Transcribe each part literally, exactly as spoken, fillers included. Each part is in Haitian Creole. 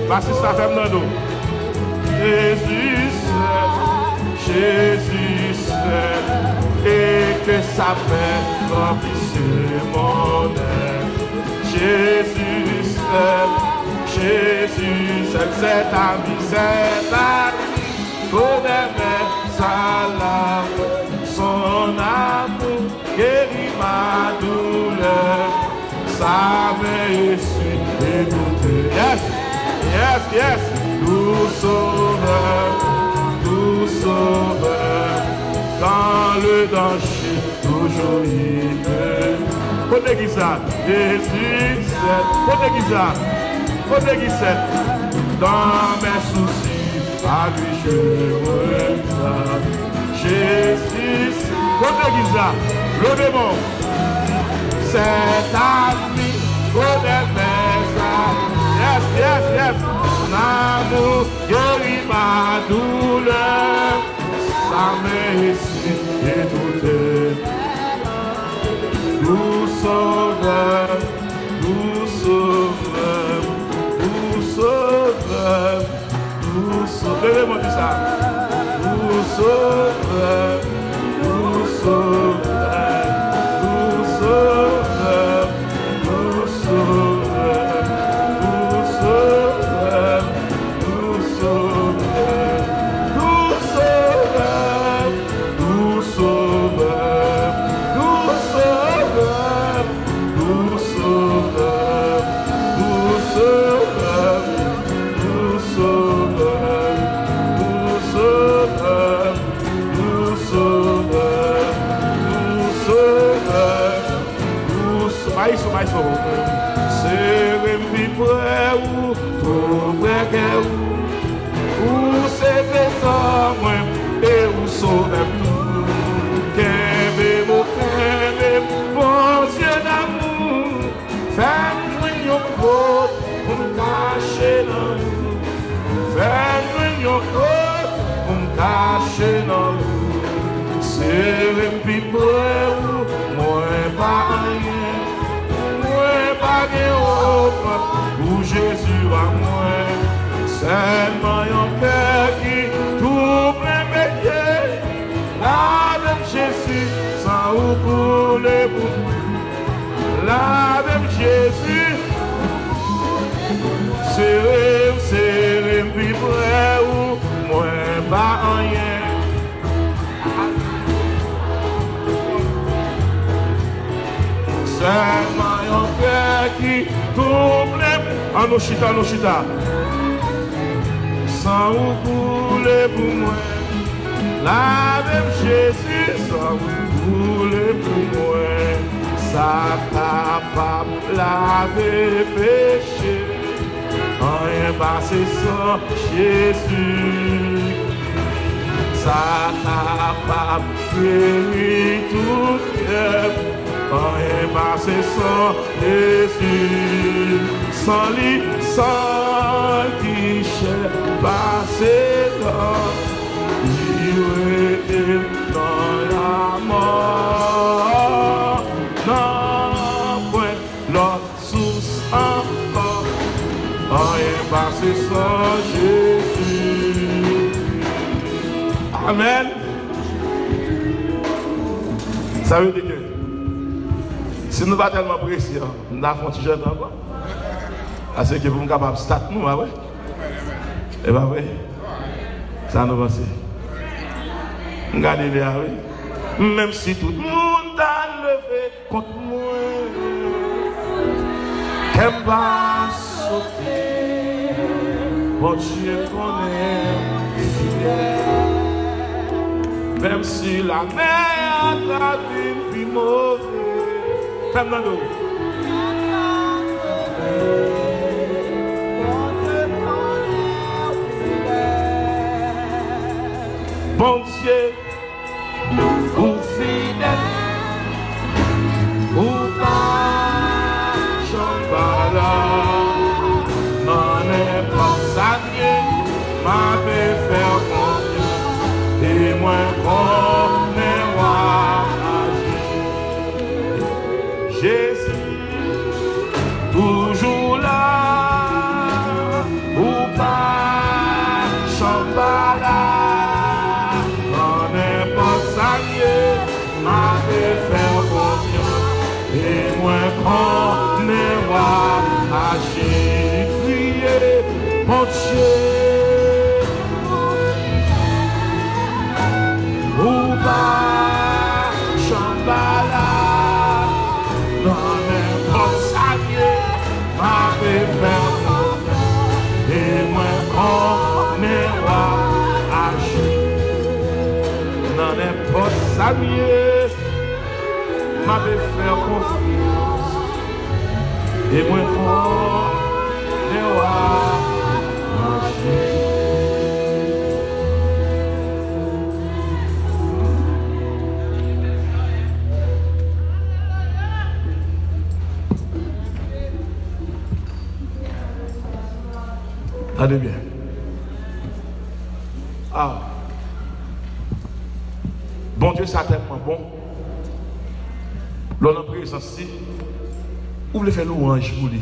Basis la, fè m tande w. Jésus seul, Jésus seul, et que sa paix remplisse mon âme. Jésus seul, Jésus seul, cet ami, cet ami, connaît mes alarmes, son amour guérit ma douleur. Sa mè esi e doute. Yes, yes, yes. Doux sauveur, doux sauveur, quand le danger toujours il me. Kote ki sa? Jésus, kote ki sa? Kote ki sa? Dans mes soucis, à lui je regarde. Jésus, kote ki sa? Leve men w. Cet ami connaît mes alarmes. Yes, yes, yes. Son amour guérit ma douleur. Sa mè esi e doute. Doux sauveur, doux sauveur, doux sauveur. Doux sauveur, leve men w di sa. Doux sauveur, doux sauveur, doux sauveur, doux sauveur, doux sauveur, doux sauveur, doux sauveur, doux sauveur, doux sauveur, doux sauveur, doux sauveur, doux sauveur, doux sauveur, doux sauveur, doux sauveur, doux sauveur. Maestro, maestro. Sere m pi pre ou, tou pre kè ou. Ou se trezò mwen e ou sovè m tou. Kenbe m, kenbe m, Bondye damou. Fè m jwenn yon kot pou m kache nan ou. Fè m jwenn yon kot pou m kache nan ou. Sere m pi pre ou, mwen pa anyen. Mwen pa gen wont pou Jezi a mwen. Sèlman yon kè ki tou plen pete. Lave m Jezi, san ou koule pou mwen. Lave m Jezi. Sere m, sere m pi pre ou, mwen pa anyen. Sèlman yon kè ki tou plen. Ann nou chita, ann nou chita. San ou koule pou mwen. Lave m Jezi, san ou koule pou mwen. Sa kapab lave peche. Anyen pase san Jezi. Sa kapab geri tout fyèv. Anyen pase san Jezi. San li, san ki chè pase tan. Li rete nan lamò. Nan pwen lòt sous ankò. Anyen pase san Jezi. Amèn. Sa vle di ke si nou pa tèlman prese, nou ta fè yon ti jèn ankò. Paske pou m kapab stat nou, pa vre? E pa vre? Sa nou panse? M gade lè a, wi. Menm si tout moun ta leve kont mwen, kè m pa sote. Bondye konnen m fidèl. Menm si lamè an ta vin pi move. Fè m tande w. Bondye, ou fidèl, ou pa janm pa la. Nan nenpòt sa k ye, m ape fè w konfyans, e mwen konnen w ap aji. Jezi, toujou la, ou Bon, sa m ye, m ape fè w konfyans. E mwen konnen w ap mache. Tande byen. Ah. Bondye sa tèlman bon. Lè w nan prezans li, ou vle fè lwanj pou li.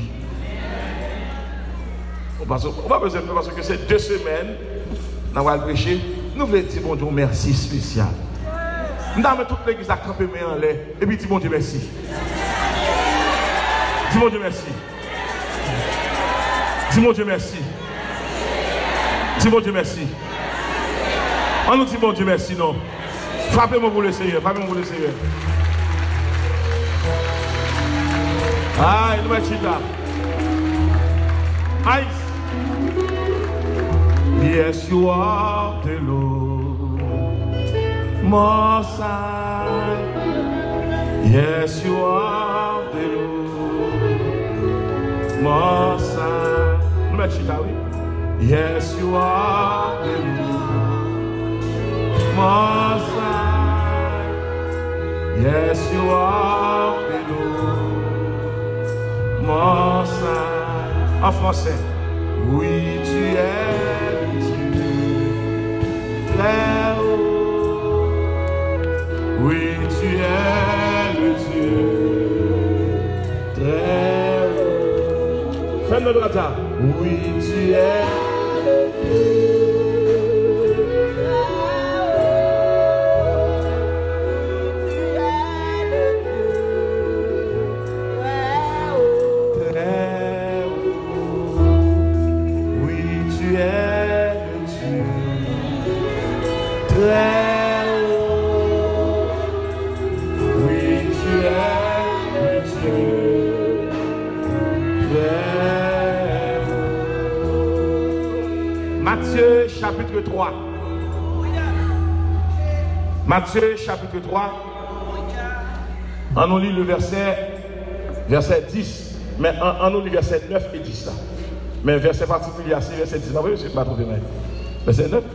Ou pa, ou pa bezwen plede, paske se de semèn n ap al preche. Nou vle di Bondye yon mèsi espesyal. M ta renmen tout legliz la kanpe men anlè epi di Bondye mèsi. Di Bondye mèsi. Di Bondye mèsi. Di Bondye mèsi. An nou di Bondye mèsi non. Frape men pou Lesenyè, frape men pou Lesenyè. Ay, nou mèt chita. Ay. Yes, you are the Lord Most High. Yes, you are the Lord Most High. Nou mèt chita, wi. Yes, you are the Lord Most High. Yes, you are the Lord Most High. En français. Oui, tu es le Dieu très haut. Oui, tu es le Dieu très haut. Fè m nan dwat sa. Oui, tu es le Dieu très haut. Très haut. Oui, tu es le Dieu très haut. Oui, tu es le Dieu très haut. Matthieu chapitre trois. Matthieu chapitre trois. An nou li le vèsè, vèsè dis. Men an, an nou li vèsè nèf e dis la. Men vèsè patikilye a, se vèsè dis la, wi, si m pa twonpe mwen. Vèsè nèf,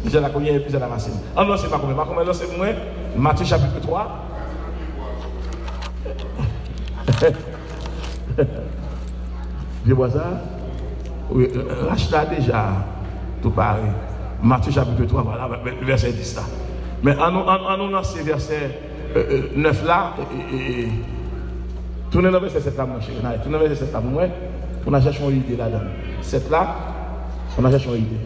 deja la kounye a, deja la rasin. An nou lanse Makomè. Makomè lanse pou mwen, Matthieu chapitre trois. Vye bwa sa? Wi, rach la deja tou pare. Matthieu chapitre trois, voilà, vèsè dis la. Men an nou, an, an nou lanse vèsè, euh, euh, nèf la, e, e, e, tounen nan vèsè sèt la, monchè. Tounen nan vèsè sèt la pou mwen, pou n al chèche yon ide ladan l. Sèt la, pou n al chèche yon ide.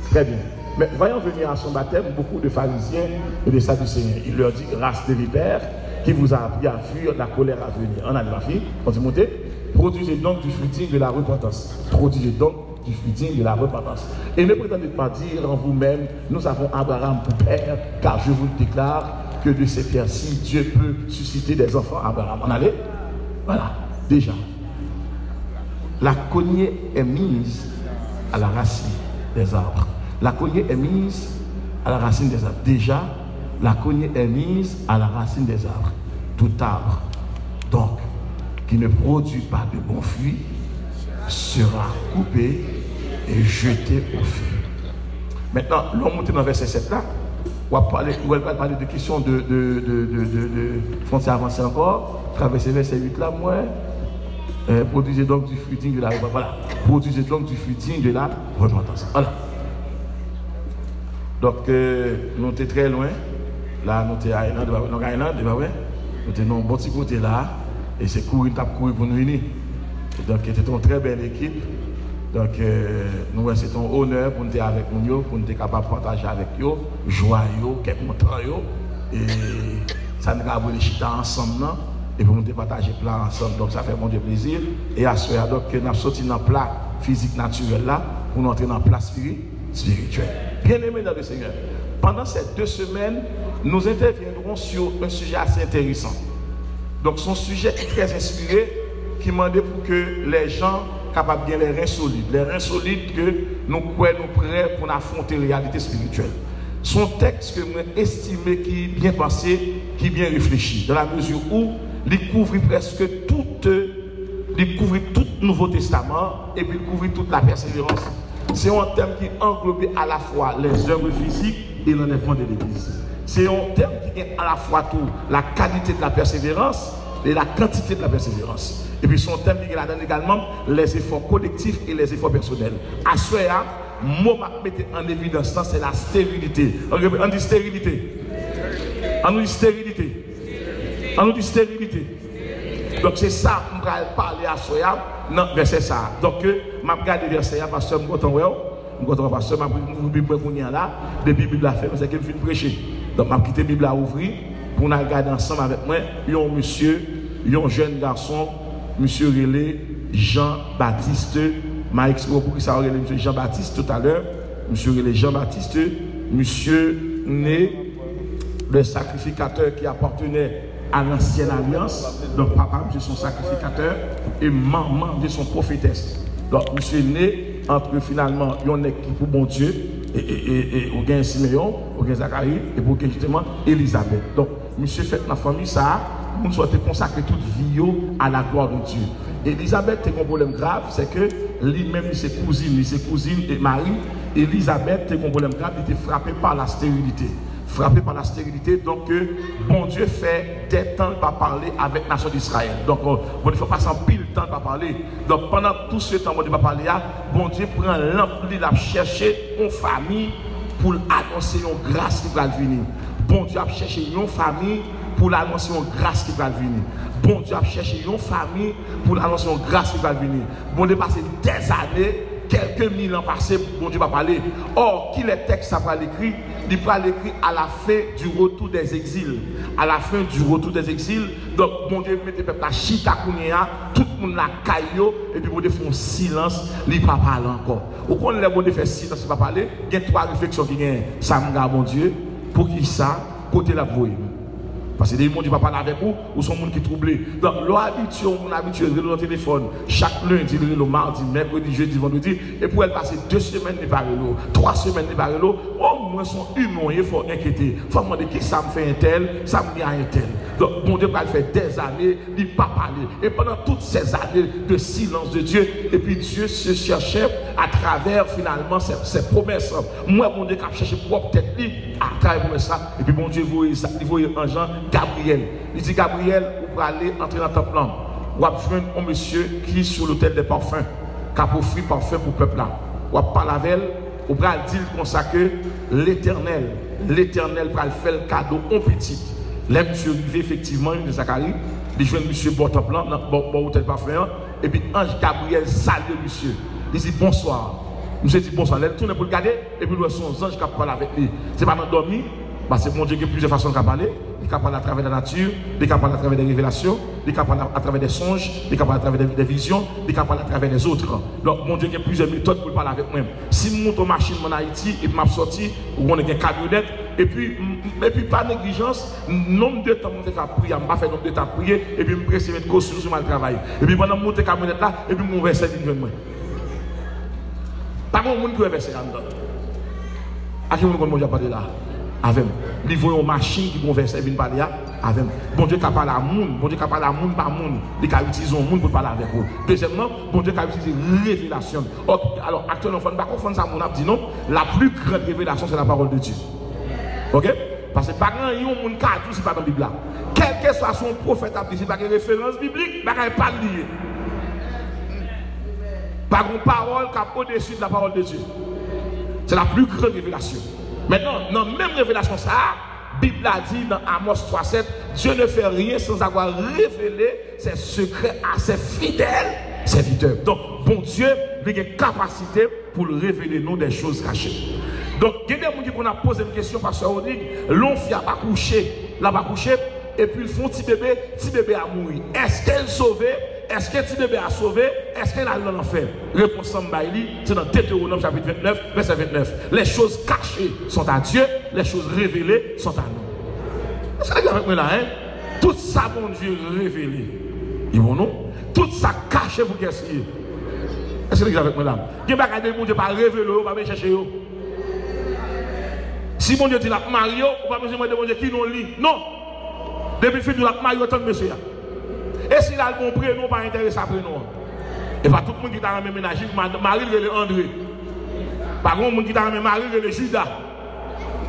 Très bien. Mais voyant venir à son baptême beaucoup de pharisiens et de sadducéens, il leur dit: Race de vipères, qui vous a appris à fuir la colère à venir? An ale, mafi, kontinye monte. Produisez donc du fruit digne de la repentance. Produisez donc du fruit digne de la repentance. Et ne prétendez pas dire en vous-même: Nous avons Abraham pour père, car je vous le déclare que de ces pierres-ci, Dieu peut susciter des enfants à Abraham. An ale? Voilà, deja. La cognée est mise à la racine des arbres. La cognée est mise à la racine des arbres. Déjà, la cognée est mise à la racine des arbres. Tout arbre, donc, qui ne produit pas de bons fruits sera coupé et jeté au feu. Mentnan, lè w monte nan vèsè sèt la, w ap pale, w pral pale de kesyon de, de, de, de, de, de, fè yon ti avanse ankò, travèse vèsè uit la, mwen, euh, produisez donc du fruit digne de la repentance. Voilà. Produisez donc du fruit digne de la repentance. Voilà. Donk, euh, nou te trè lwen. La, nou te Island, Long Island, e pa vre? Nou te nan yon bon ti kote la. E se kouri n t ap kouri pou n vini. Donk, se te yon trè bèl ekip. Donk, euh, nou wè se te yon onè pou n te avèk moun yo, pou n te kapab pataje avèk yo jwa yo, kè kontan yo, e sa n ka rele chita ansanm nan, e pou nou te pataje pla ansanm. Donk, sa fè Bondye plezi. E aswè a, donk, ke n ap soti nan pla fizik natirèl la, pou nou antre nan pla spiri-, spirituel. Bien-aimés dans le Seigneur, pendant ces deux semaines, nous interviendrons sur un sujet assez intéressant. Donk, se yon sijè ki trè enspire, ki mande pou ke lèjan kapab gen lè ren solid. Lè ren solid ke nou kwè nou prè pou n afwonte reyalite espirityèl. Se yon tèks ke mwen estime ki byen panse, ki byen reflechi, dans la mesure où li kouvri prèske tout, li kouvri tout Nouvo Testaman an, epi li kouvri tout la pèseverans. Se yon tèm ki anglobe alafwa les œuvres physiques et l'enlèvement de l'église. Se yon tèm ki gen alafwa tou la qualité de la persévérance et la quantité de la persévérance. Epi se yon tèm ki gen ladan l egalman les efforts collectifs et les efforts personnels. Aswè a, mo m ap mete an evidans lan, se la sterilite. Ann di sterilite. Ann nou di sterilite. Ann nou di sterilite. Donk, se sa m pral pale aswè a nan vèsè sa a. Donk, m ap gade vèsè a, pastè, m kontan wè w. M kontan wè pastè, m ap ouvri Bib mwen kounye a la. Depi Bib la fèmen, se ke m fin preche. Donk, m ap kite Bib la ouvri pou n al gade ansanm avèk mwen yon mesye, yon jèn gason, misye rele Jean Baptiste. M a eksplike w poukisa yo rele misye Jean Baptiste toutalè. Misye rele Jean Baptiste. Misye ne le sacrificateur qui appartenait à l'ancienne alliance. Donk, papa misye se yon sakrifikatè e manman misye se yon pwofetès. Donk, misye ne antre finalman yon nèg ki pou Bondye, e, e, e, e ou gen Simeyon, ou gen Zakari, epi ou gen jisteman Elizabèt. Donk, misye fèt nan fanmi sa a, moun sa yo te konsakre tout vi yo à la gloire de Dieu. Elizabèt te gen yon pwoblèm grav, se ke li menm, li se kouzin, li se kouzin e Mari. Elizabèt te gen yon pwoblèm grav, li te frape pa la sterilite. Frape pa la sterilite, donk, ke Bondye fè dè tan l pa pale avèk nasyon d Izrayèl. Donk, Bondye fè pase anpil tan l pa pale. Donk, pandan tout se tan Bondye pa pale a, Bondye pran lanp li, l ap chèche yon fanmi pou l anonse yon gras ki pral vini. Bondye ap chèche yon fanmi pou l anonse yon gras ki pral vini. Bondye ap chèche yon fanmi pou l anonse yon gras ki pral vini. Bondye pase dèzane, kèlke mil an pase, Bondye pa pale. Ò, kilè tèks sa pral ekri? Li pral ekri à la fin du retour des exils. À la fin du retour des exils, donk, Bondye mete pèp la chita kounye a, tout moun lakay yo, epi Bondye fè yon silans, li pa pale ankò. Ou konn lè Bondye fè silans, li pa pale, gen twa refleksyon ki genyen. Sa m ka Bondye, poukisa, kote l ap voye m? Paske depi Bondye pa pale avèk ou, ou se yon moun ki twouble. Donk, lè w abitye, yon moun abitye rele w nan telefòn, chak lendi, li rele w madi, mèkredi, jedi, vandredi, epi w wè l pase de semèn, li pa rele w, twa semèn, li pa rele w, omwen se yon imen w ye, fò w enkyete. Fò w mande, kisa m fè entèl, sa m gen a entèl? Donk, Bondye pral fè dèzane, li pa pale. Et pendant toutes ces années de silence de Dieu, et puis Dieu se cherchait à travers finalement ses, ses promesses. M wè Bondye k ap chèche pwòp tèt li atravè pwomès la. Epi Bondye voye sa, li voye anj lan, Gabriyèl. Li di, Gabriyèl, ou prale antre nan tanp lan. W ap jwenn yon mesye ki sou lotèl dè pafen, k ap ofri pafen pou pèp la. W ap pale avè l, ou pral di l konsa ke Letènèl, Letènèl pral fè l kado yon pitit. Lè misye rive, efektivman, li te Zakari, li jwenn misye bò tanp lan, nan bò, bò otèl pafen an, epi anj Gabriyèl salye misye. Li di, bonswa. Misye di, bonswa. Lè l tounen pou l gade, epi l wè se yon zanj k ap pale avèk li. Se pa nan dòmi, paske Bondye gen plizyè fason l ka pale. Li ka pale atravè lanati, li ka pale atravè de revelasyon, li ka pale atravè de sonj, li ka pale atravè de, de vizyon, li ka pale atravè de zòt. Donk, Bondye gen plizyè metòd pou l pale avèk mwen. Si m monte yon machin mwen Ayiti, epi m ap sòti, ou konnen gen kamyonèt, epi, m, m, epi pa neglijans, nonb de tan m te fè ap priye, m pa fè nonb de tan ap priye, epi m prese met kostim sou m al travay. Epi pandan m monte kamyonèt la, epi m wè yon vèsè vin jwenn mwen. Pa gen yon moun ki wè vèsè a anndan. A ki moun konn Bondye ap pale la? Avè m. Li voye yon machin ki gon vèsè vin pale a, avè m. Bondye ka pale a moun, Bondye ka pale a moun pa moun. Li ka itilize yon moun pou l pale avèk ou. Dezyèmman, Bondye ka itilize revelasyon. Òk, alò, aktyèlman, fò n pa konfonn sa moun ap di non. La plus grande révélation, c'est la parole de Dieu. Ok? Paske pa gen anyen yon moun ka di w si pa nan Bib la. Kèlkeswa sa yon pwofèt ap di, si pa gen referans biblik, bagay pa l li ye. Pa gen yon pawòl k ap odesi de la parole de Dieu. C'est la plus grande révélation. Maintenant, nan menm revelasyon sa a, Bib la di nan Amos twa sèt, Dieu ne fait rien sans avoir révélé ses secrets à ses fidèles serviteurs. Donk, Bondye, li gen kapasite pou l revele nou de choz kache. Donk, gen de moun ki konn ap poze m kesyon, pastè Rodrigue, lè yon fi ap akouche, l ap akouche, epi l fè yon ti bebe, ti bebe a mouri. Èske l sove? Èske ti bebe a sove? Èske l al nan lanfè? Repons lan m bay li, se nan Detewonòm chapit ventnèf, vèsè ventnèf. Les choses cachées sont à Dieu, les choses révélées sont à nous. Èske nèg la avèk mwen la, en? Tout sa Bondye revele, li bon nou. Tout sa kache pou kiyès li ye? Èske nèg la avèk mwen la? Gen bagay depi Bondye pa revele w, yo pa vin chèche yo. Si Bondye di l ap marye w, ou pa bezwen mande Bondye ki non li. Non. Depi l fin di w l ap marye w, tann mesye a. E si l al ba w prenon, ou pa enterese a prenon an. E pa tout moun ki ta renmen mennaj li, mari l rele Andre. Pa gen yon moun ki ta renmen mari l rele Jida.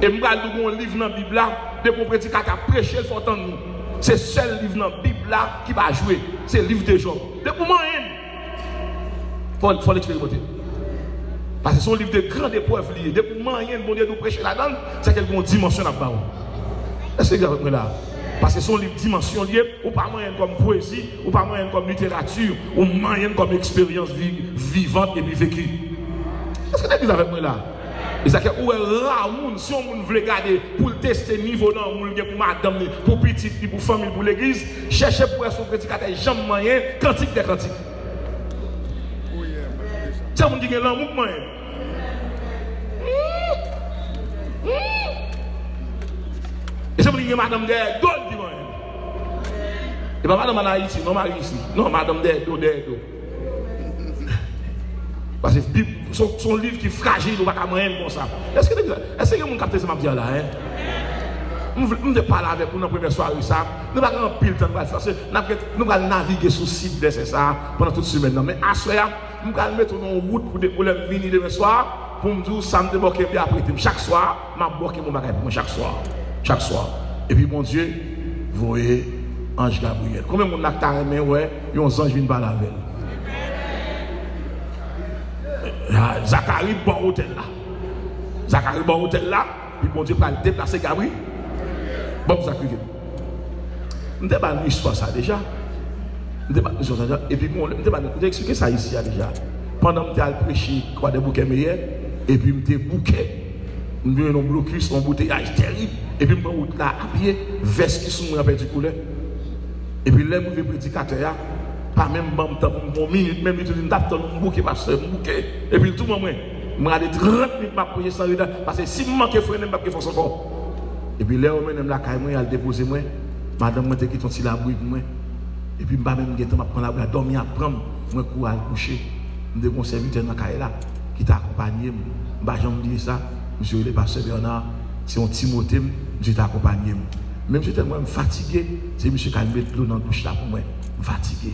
E m pral di w gon liv nan Bib la, depi yon predikatè ap preche l, fò w tann li. Se sèl liv nan Bib la ki pa jwe. Se liv de Jòb. Depi w manyen l, fò, fò l eksperimante. Paske se yon liv de gran eprèv li ye. Depi w manyen l, Bondye di w preche ladan l, se ke l gon dimansyon l ap ba w. Èske w avèk mwen la? Paske se yon liv dimansyon li ye. Ou pa manyen l kòm pwezi, ou pa manyen l kòm literati, ou manyen l kòm eksperyans vi-, vivant epi veki. Èske legliz avèk mwen la? E sa ke ou wè ra moun, si yon moun vle gade pou l teste nivo lanmou l gen pou madanm li, pou pitit li, pou fanmi l, pou legliz, chèche pou wè si yon predikatè janm manyen Kantik dè Kantik. Se moun ki gen lanmou k manyen. E se moun ki gen madanm dèyè do l ki manyen. E pa madanm an Ayiti, non, mari isi. Non, madanm dèyè do, dèyè do. Paske Bib, se yon, se yon liv ki frajil, ou pa ka manyen l konsa. Èske, èske gen moun k ap tande sa m ap di a la, en? M vle, m te pale avèk ou nan premyè sware sa. Nou pa gen anpil tan nou pral fè, paske n ap gen, nou pral navige sou sid vèsè sa a pandan tout semèn nan. Men aswè a, m pral mete w nan yon wout pou depi lè m vini demen swa, pou m di w sa m te bò kenbe a prete m. Chak swa, m ap bò kenbe yon bagay pou mwen chak swa. Chak swa. Epi Bondye voye anj Gabriyèl. Konbyen moun la k ta renmen wè yon zanj vin pale avè l? Ah, Zakari bò otèl la. Zakari bò otèl la, epi Bondye pral deplase Gabri. Bon, sa k rive m. M te ba nou istwa sa deja. M te ba nou istwa sa deja. Epi bon, m te ba nou, m te eksplike sa isi a deja. Pandan m te al preche Kwadèboukè Meyè, epi m te bouke. M te jwenn yon blokis, yon anbouteyaj tèrib. Epi m pran wout la a pye, vès ki sou mwen an pèdi koulè. Epi lè m rive predikatè a, pa menm ban m tan pou m pran yon minit, menm li tou di m t ap tann ou, m bouke, pastè, m bouke. Epi l tou ban mwen. M rale trant minit m ap preche san reta, paske si m manke frennen, m p ap gen fòs ankò. Epi lè yo mennen m lakay mwen, y al depoze mwen, madanm mwen te kite yon ti labri pou mwen. Epi m pa menm gen tan, m ap pran labri a, dòmi ap pran m, mwen kouri al kouche. M te gen yon sèvitè nan kay la ki te akonpanye m. M pa janm bliye sa. Misye rele Pastè Bernard, se yon Timote m, misye te akonpanye m. Men misye tèlman wè m fatige, se misye k al met dlo nan douch la pou mwen. M fatige.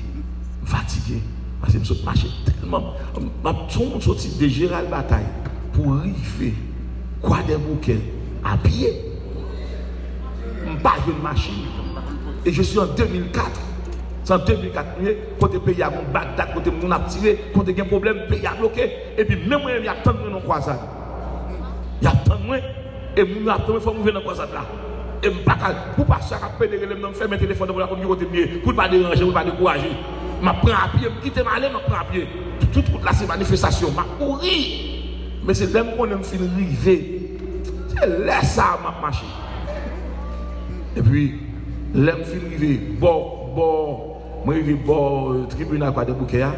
M fatige. Paske m sot mache tèlman. M ap, m ap, se yon moun soti de Jeral Batay pou rive Kwadèboukè a pye. M pa jwenn machin. E je suis en deux mille quatre. Se an de mil kat nou ye, kote peyi a gon Bagdad, kote moun ap tire, kote gen pwoblèm, peyi a bloke. Epi menm mwen menm, y ap tann mwen nan kwazad. Y ap tann mwen. E moun yo ap tann mwen, fò m rive nan kwazad la. E m pa ka, pou pastè a k ap pede rele m nan, m fèmen telefòn nan pou l pa konn ki kote m ye, pou l pa deranje, pou l pa dekouraje. M ap pran apye, m kite m ale, m ap pran apye. Tout, tout wout la se manifestasyon, m ap kouri. Men se lè m konnen m fin rive, se lè sa a m ap mache. Epi, lè m fin rive, bò, bò, mwen rive bò, euh, tribinal Kwadèboukè a,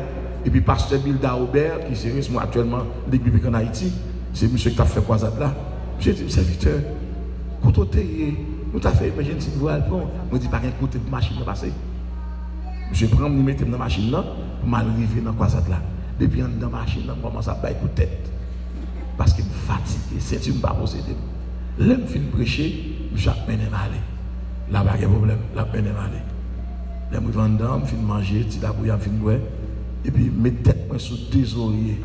epi pastè Bilda Obè, ki se responsab aktyèlman Lig Biblik ann Ayiti, se misye ki t ap fè kwazad la. Misye di m, "Sèvitè, kote w te ye? Nou ta fè emergency pou al pran w." Mwen di, "Pa gen kote pou machin nan pase." Misye pran m, li mete m nan machin nan, pou m al rive nan kwazad la. Depi anndan machin nan, m kòmanse ap bay kout tèt. Paske m fatige, senti m pa posede m. Lè m fin preche, misye ap mennen m ale. La pa gen pwoblèm, l ap mennen m ale. Lè m rive anndan, m fin manje, ti labouya m fin bwè. Epi m met tèt mwen sou de zorye.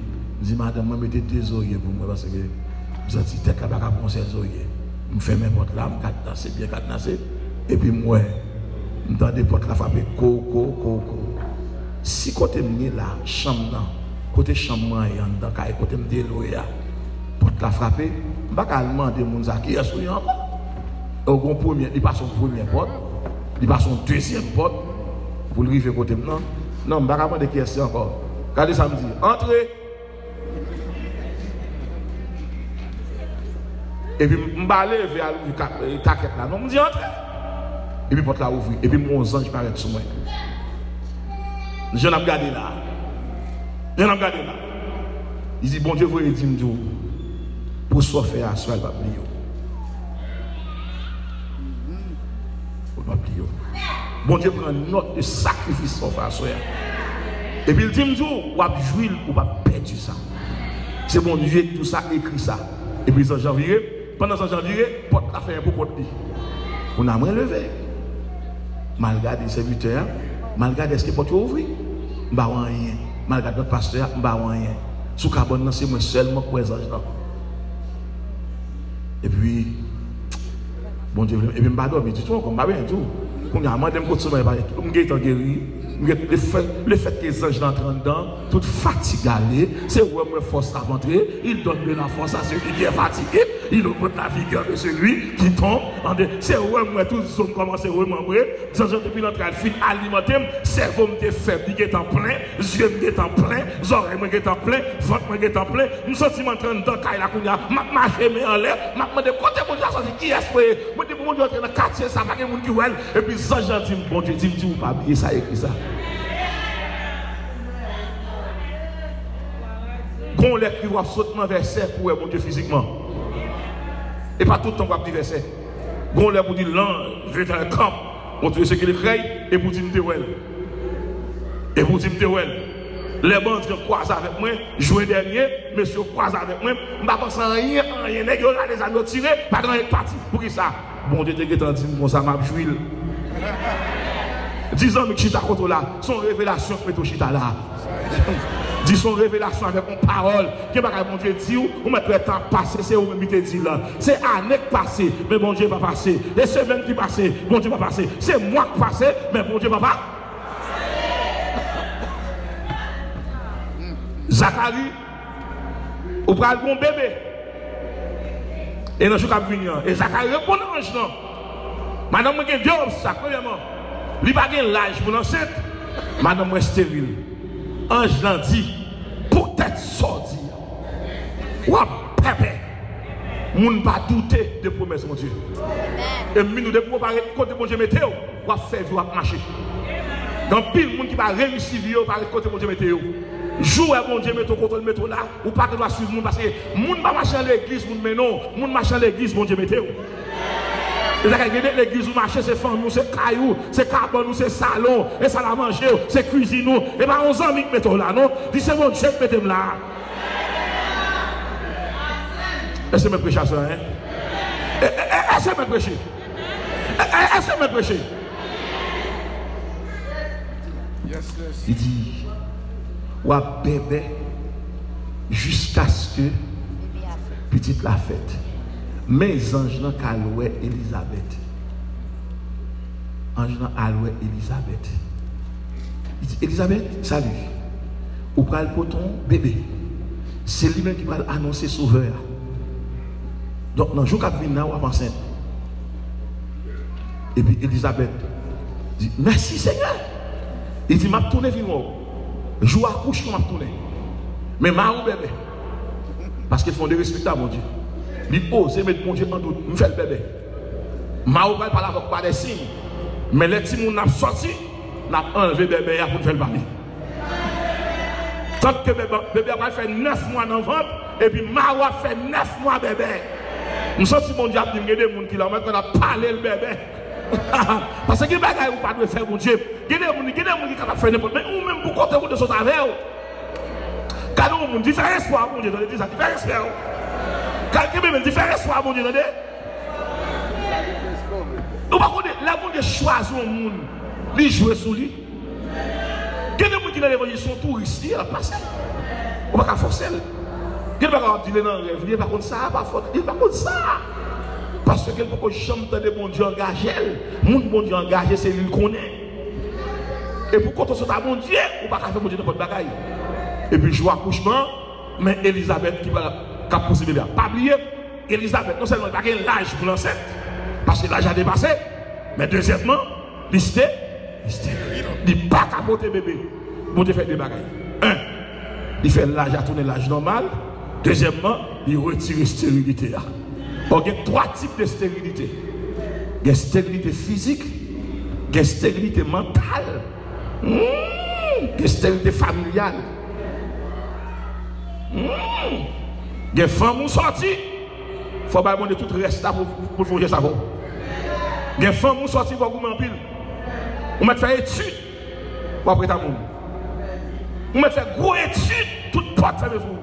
M di madanm mwen mete de zorye pou mwen, paske m santi tèt la pa ka pran yon sèl zorye. M fèmen pòt la, m kadnase, byen kadnase. Epi m wè, m tande pòt la frape ko, ko, ko, ko. Si kote m ye la, chanm nan, kote chanm mwen ye anndan kay, kote m te lwe a, pòt la frape, m pa ka al mande moun sa kiyès ou ye ankò. E w gon premye, li pase yon premye pòt, li pase yon dezyèm pòt, pou l rive kote m nan. Non, m pa ka mande kiyès se ankò. Gade sa m di, "Antre!" Epi m pa leve al ouvri ka-, eh, takèt la. Non, m di, "Antre!" Epi pòt la ouvri. Epi m wè yon zanj parèt sou mwen. Jan n ap gade la. Jan n ap gade la. Li di, "Bondye voye di m di w, pou sa w fè aswè a, l p ap bliye w." Ou p ap bliye w. Bondye pran nòt de sakrifis sa w fè aswè a. Epi l di m di w, w ap jwi l, ou p ap pèdi sa. Se Bondye ki di w sa, ekri sa. Epi zanj lan vire, Pandan zanj lan vire, pòt la fèmen pou kont li. Kounye a mwen leve. M al gade sèvitè a, m al gade èske pòt yo ouvri. M pa wè anyen. M al gade lòt pastè a, m pa wè anyen. Sou kabann nan, se mwen sèlman k wè zanj lan. Epi, Bondye vle, epi m pa dòmi ditou ankò, m pa benyen tou. Kounye a, mande m kot somèy pa, m gentan geri. M gen, lefèt, lefèt ke zanj lan antre anndan, tout fatig ale, se wè m wè fòs la ap antre, il donne de la force à celui qui est fatigué, il augmente la vigueur de celui qui tombe en de-, se wè m wè tout zo m kòmanse remanbre, zanj lan depi l antre al fin alimante m, sèvo m te fèb, li gentan plen, zye m gentan plen, zòrèy mwen gentan plen, vant mwen gentan plen, m santi m antre anndan kay la kounye a, m ap mache men anlè, m ap mande kote Bondye a sòti, kiyès mwen ye? Mwen di pou Bondye antre nan katye sa, pa gen moun ki wè l. Epi zanj lan di m, Bondye di m, di ou pa bliye sa, ekri sa. Gon lè ki w ap sot nan vèsè pou wè Bondye fizikman. E pa tout tan w ap li vèsè. Gon lè pou di l'ange veut un camp, montre ce qu'il crée, e pou di m te wè l. E pou di m te wè l. Lè bandi an kwaze avèk mwen, jwen dènye, mesye yo kwaze avèk mwen, m pa panse anyen, anyen. Nèg yo lage zam yo tire, pa gen anyen k pati. Poukisa? Bondye te gentan di m konsa, m ap jwi l. Di zanmi k chita kote w la, se yon revelasyon k mete w chita la. Di se yon revelasyon avèk yon pawòl. Gen bagay Bondye di w, ou mèt wè tan ap pase, se ou menm ki te di l. Se ane k pase, men Bondye pa pase. Se semèn ki pase, Bondye pa pase. Se mwa k pase, men Bondye pa pase. Zakari, ou pral gen yon bebe. E nan jou k ap vini an, e Zakari reponn anj lan, madanm mwen gen de obstak. Premyèman, li pa gen laj pou l ansent. Madanm mwen esteril. Anj lan di, poutèt sa w di a, w ap bèbè. Moun pa doute de pwomès Bondye. E m vin di w, depi w pa ret kote Bondye mete w, w ap fè vi w ap mache. Gen anpil moun ki pa reyisi vi yo, pa ret kote Bondye mete yo. Jou wè Bondye mete w kote l mete w la, ou pa gen dwa swiv moun, paske moun pa mache nan legliz moun mennen w, moun mache nan legliz Bondye mete w. E sa k gen de legliz ou mache, se fanmi w, se kay ou, se kabann ou, se salon, e sal a manje w, se kwizin ou. E pa yon zanmi k mete w la, non. Di se Bondye k mete m la. Èske mwen preche aswè a, en? Èske mwen preche? Èske mwen preche? Li di, w ap bèbè jiskaske pitit la fèt. Men zanj lan k al wè Elizabèt. Anj lan al wè Elizabèt. Li di, Elizabèt, sali. Ou pral pote yon bebe. Se li menm ki pral anonse Sovè a. Donk, nan jou k ap vin nan, w ap ansent. Epi Elizabèt di, mèsi, Senyè. Li di, m ap tounen vin wè w. Jou akouchman, m ap tounen. Men mari w bèbè. Paske l fè yon derespektan Bondye. Li oze met Bondye an dout. M fè l bèbè. Mari w pral pale avè w pa de siy. Men lè timoun nan ap sòti, n ap anlve bèbè a pou n fè l pale. Tank ke bebe, bebe a pral fè nèf mwa nan vant, epi mari w ap fè nèf mwa bèbè. M santi Bondye ap di m, gen de moun ki la, ou mèt konn ap pale l bèbè. Paske gen bagay ou pa dwe fè Bondye. Gen de moun, gen de moun ki kapab fè nenpòt, men ou menm pou kote Bondye sot avè w. Gade yon moun, diferans pa Bondye, tande, di sa, diferans pa. Gade, gen bebe, diferans pa Bondye, tande. Ou pa konnen, lè Bondye chwazi yon moun, li jwe sou li. Gen de moun ki nan levanjil, se yon touris li ye, l ap pase. Ou pa ka fòse l. Gen de bagay w ap di, li nan rèv li, li pa konn sa, pa fòt, li pa konn sa. Paske l poko janm tande Bondye angaje l. Moun Bondye angaje, se li l konnen. E pou kote w sot a Bondye, ou pa ka fè Bondye nenpòt bagay. Epi jou akouchman, men Elizabèt ki pral, k ap pouse bebe a. Pa bliye, Elizabèt, non sèlman li pa gen laj pou l ansent, paske laj la depase, men dezyèmman, li ste-, li esteril. Li pa ka pote bebe. Bondye fè de bagay. En, li fè laj la tounen laj nòmal. Dezyèmman, li retire esterilite a. Bon, gen twa tip de esterilite. Gen esterilite fizik, gen esterilite mantal, hmm, gen esterilite familyal. Hmm. Gen fanm ou sòti, fò bay Bondye tout rès la pou, pou, pou l fè yon jès avè w. Gen fanm ou sòti, fò goumen anpil. Ou mèt fè etid, w ap ret a moun. Ou mèt fè gwo etid, tout pòt fèmen sou ou.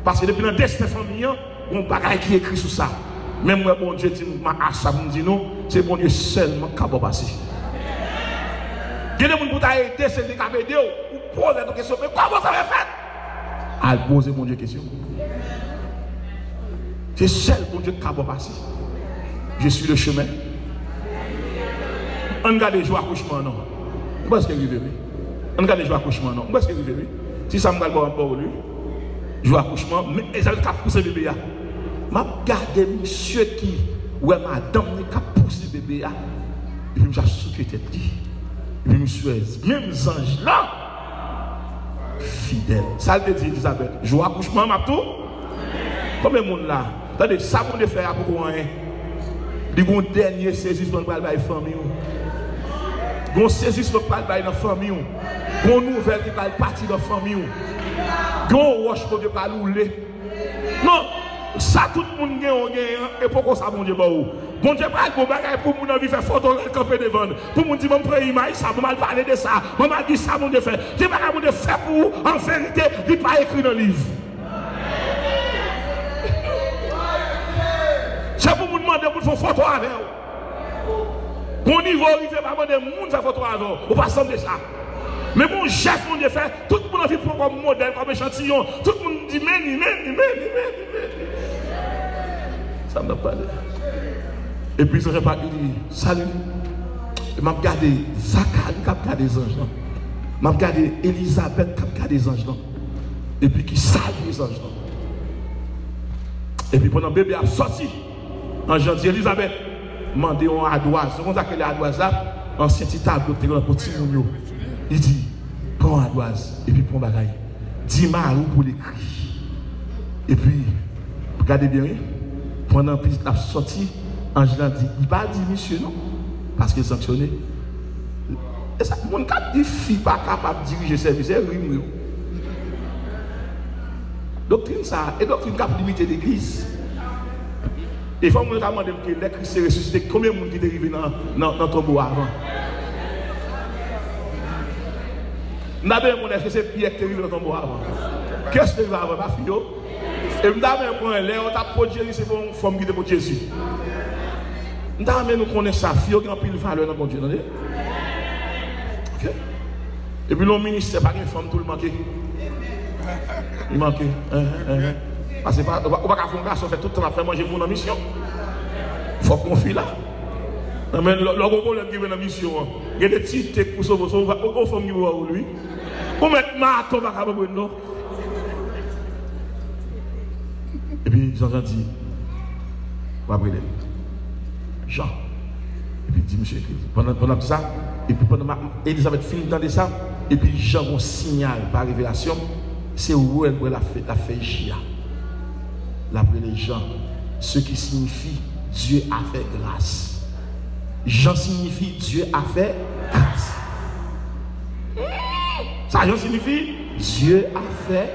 Paske depi nan desten fanmi an, Gon bagay ki ekri sou sa. Men m wè Bondye di m, ma a sa pou m di nou, se Bondye sèlman k ka ba w pase. Gen de moun pou ta ede, se li k ap ede w. Ou poze tèt ou kesyon, men kòman sa fè fèt? Al poze Bondye kesyon. Se sèl Bondye k ka ba w pase. Je suis le chemin. Ann gade jou akouchman an non. M prèske rive wi. Ann gade jou akouchman an non. M prèske rive wi. Ti sa m pral ba w, m ap ba w li. Jou akouchman, men Elizabeth k ap pouse bebe a. M ap gade misye ki wè madanm li k ap pouse bebe a. Epi misye ap souke tèt li. Epi misye wè menm zanj lan fidèl. Sa l te di Elizabeth? Jou akouchman, m ap tou. Konbyen moun la? Tande, sa Bondye fè a poko anyen. Li gon dènye sezisman l pral bay fanmi w. Gon sezisman l pral bay nan fanmi w. Gon nouvèl ki pral pati nan fanmi w. Gon wòch Bondye pral woule. Non, sa tout moun gen, w genyen an, e poko sa Bondye ba w. Bondye pral gon bagay pou moun anvi fè foto, l al kanpe devan l. Pou moun di, ban m pran imaj sa, ban m al pale de sa, ban m al di sa Bondye fè. Gen bagay Bondye fè pou ou, an verite, li pa ekri nan liv. Se pou moun mande pou l fè yon foto avè w. Gon nivo w rive pa mande moun fè foto avè w. Ou pa sanble sa. Men gon jès Bondye fè, tout moun anvi pran kòm modèl, kòm echantiyon. Tout moun di, men li, men li, men li, men li, men li. Sa m t ap pale. Epi zanj lan pa li, sali. E m ap gade Zakari k ap gade zanj lan. M ap gade Elizabèt k ap gade zanj lan. Epi ki salye zanj lan. Epi pandan bebe ap sòti, anj lan di Elizabèt, mande yon adwaz. Ou konn sa k rele adwaz la? Ansyen ti tablo ki te gen nan po timoun yo. Li di, pran yon adwaz, epi pran bagay. Di mari w pou l ekri. Epi, gade byen wi, pandan pitit la ap sòti, anj lan di, li pa di misye non, paske l sanksyone. E sa, moun k ap di fi pa kapab dirije sèvis, e ri m ri w. Doktrin sa, e doktrin k ap limite legliz. E fò moun yo ta mande m ke lè Kris te resisite, konbyen moun ki te rive nan, nan, nan tonbo a avan? M ta bezwen konnen èske se Pyè ki te rive nan tonbo a avan. Kiyès ki te rive avan? Pa fi yo? E m ta renmen konnen, lè yo t ap pot Jezi, se pa yon fanm ki te pot Jezi. M ta renmen nou konnen sa, fi yo gen anpil valè nan Bondye, tande. Ok? Epi nan ministè, pa gen fanm tou l manke. Li manke. Enhen, enhen. Paske pa, ou pa, ou pa ka fè yon gason fè tout tan l ap fè manje pou w nan misyon. Fòk gon fi la. Nan men, lè, lè gon pwoblèm ki vin nan misyon an, gen de ti tek pou sove w, sove w, gon fanm ki pou ba ou l wi. Ou mèt maton pa ka pran non. Epi zanj lan di, w ap rele l Jan. Epi di misye ekri. Pandan, pandan l ap di sa, epi pandan ma, Elizabèt fin tande sa, epi Jan gon siyal pa revelasyon, se wè l wè l ap fè, l ap fè ji a. L ap rele Jan, ce qui signifie Dieu a fait grâce. Jan siyifi Dieu a fait grâce. Sa Jan siyifi? Dieu a fait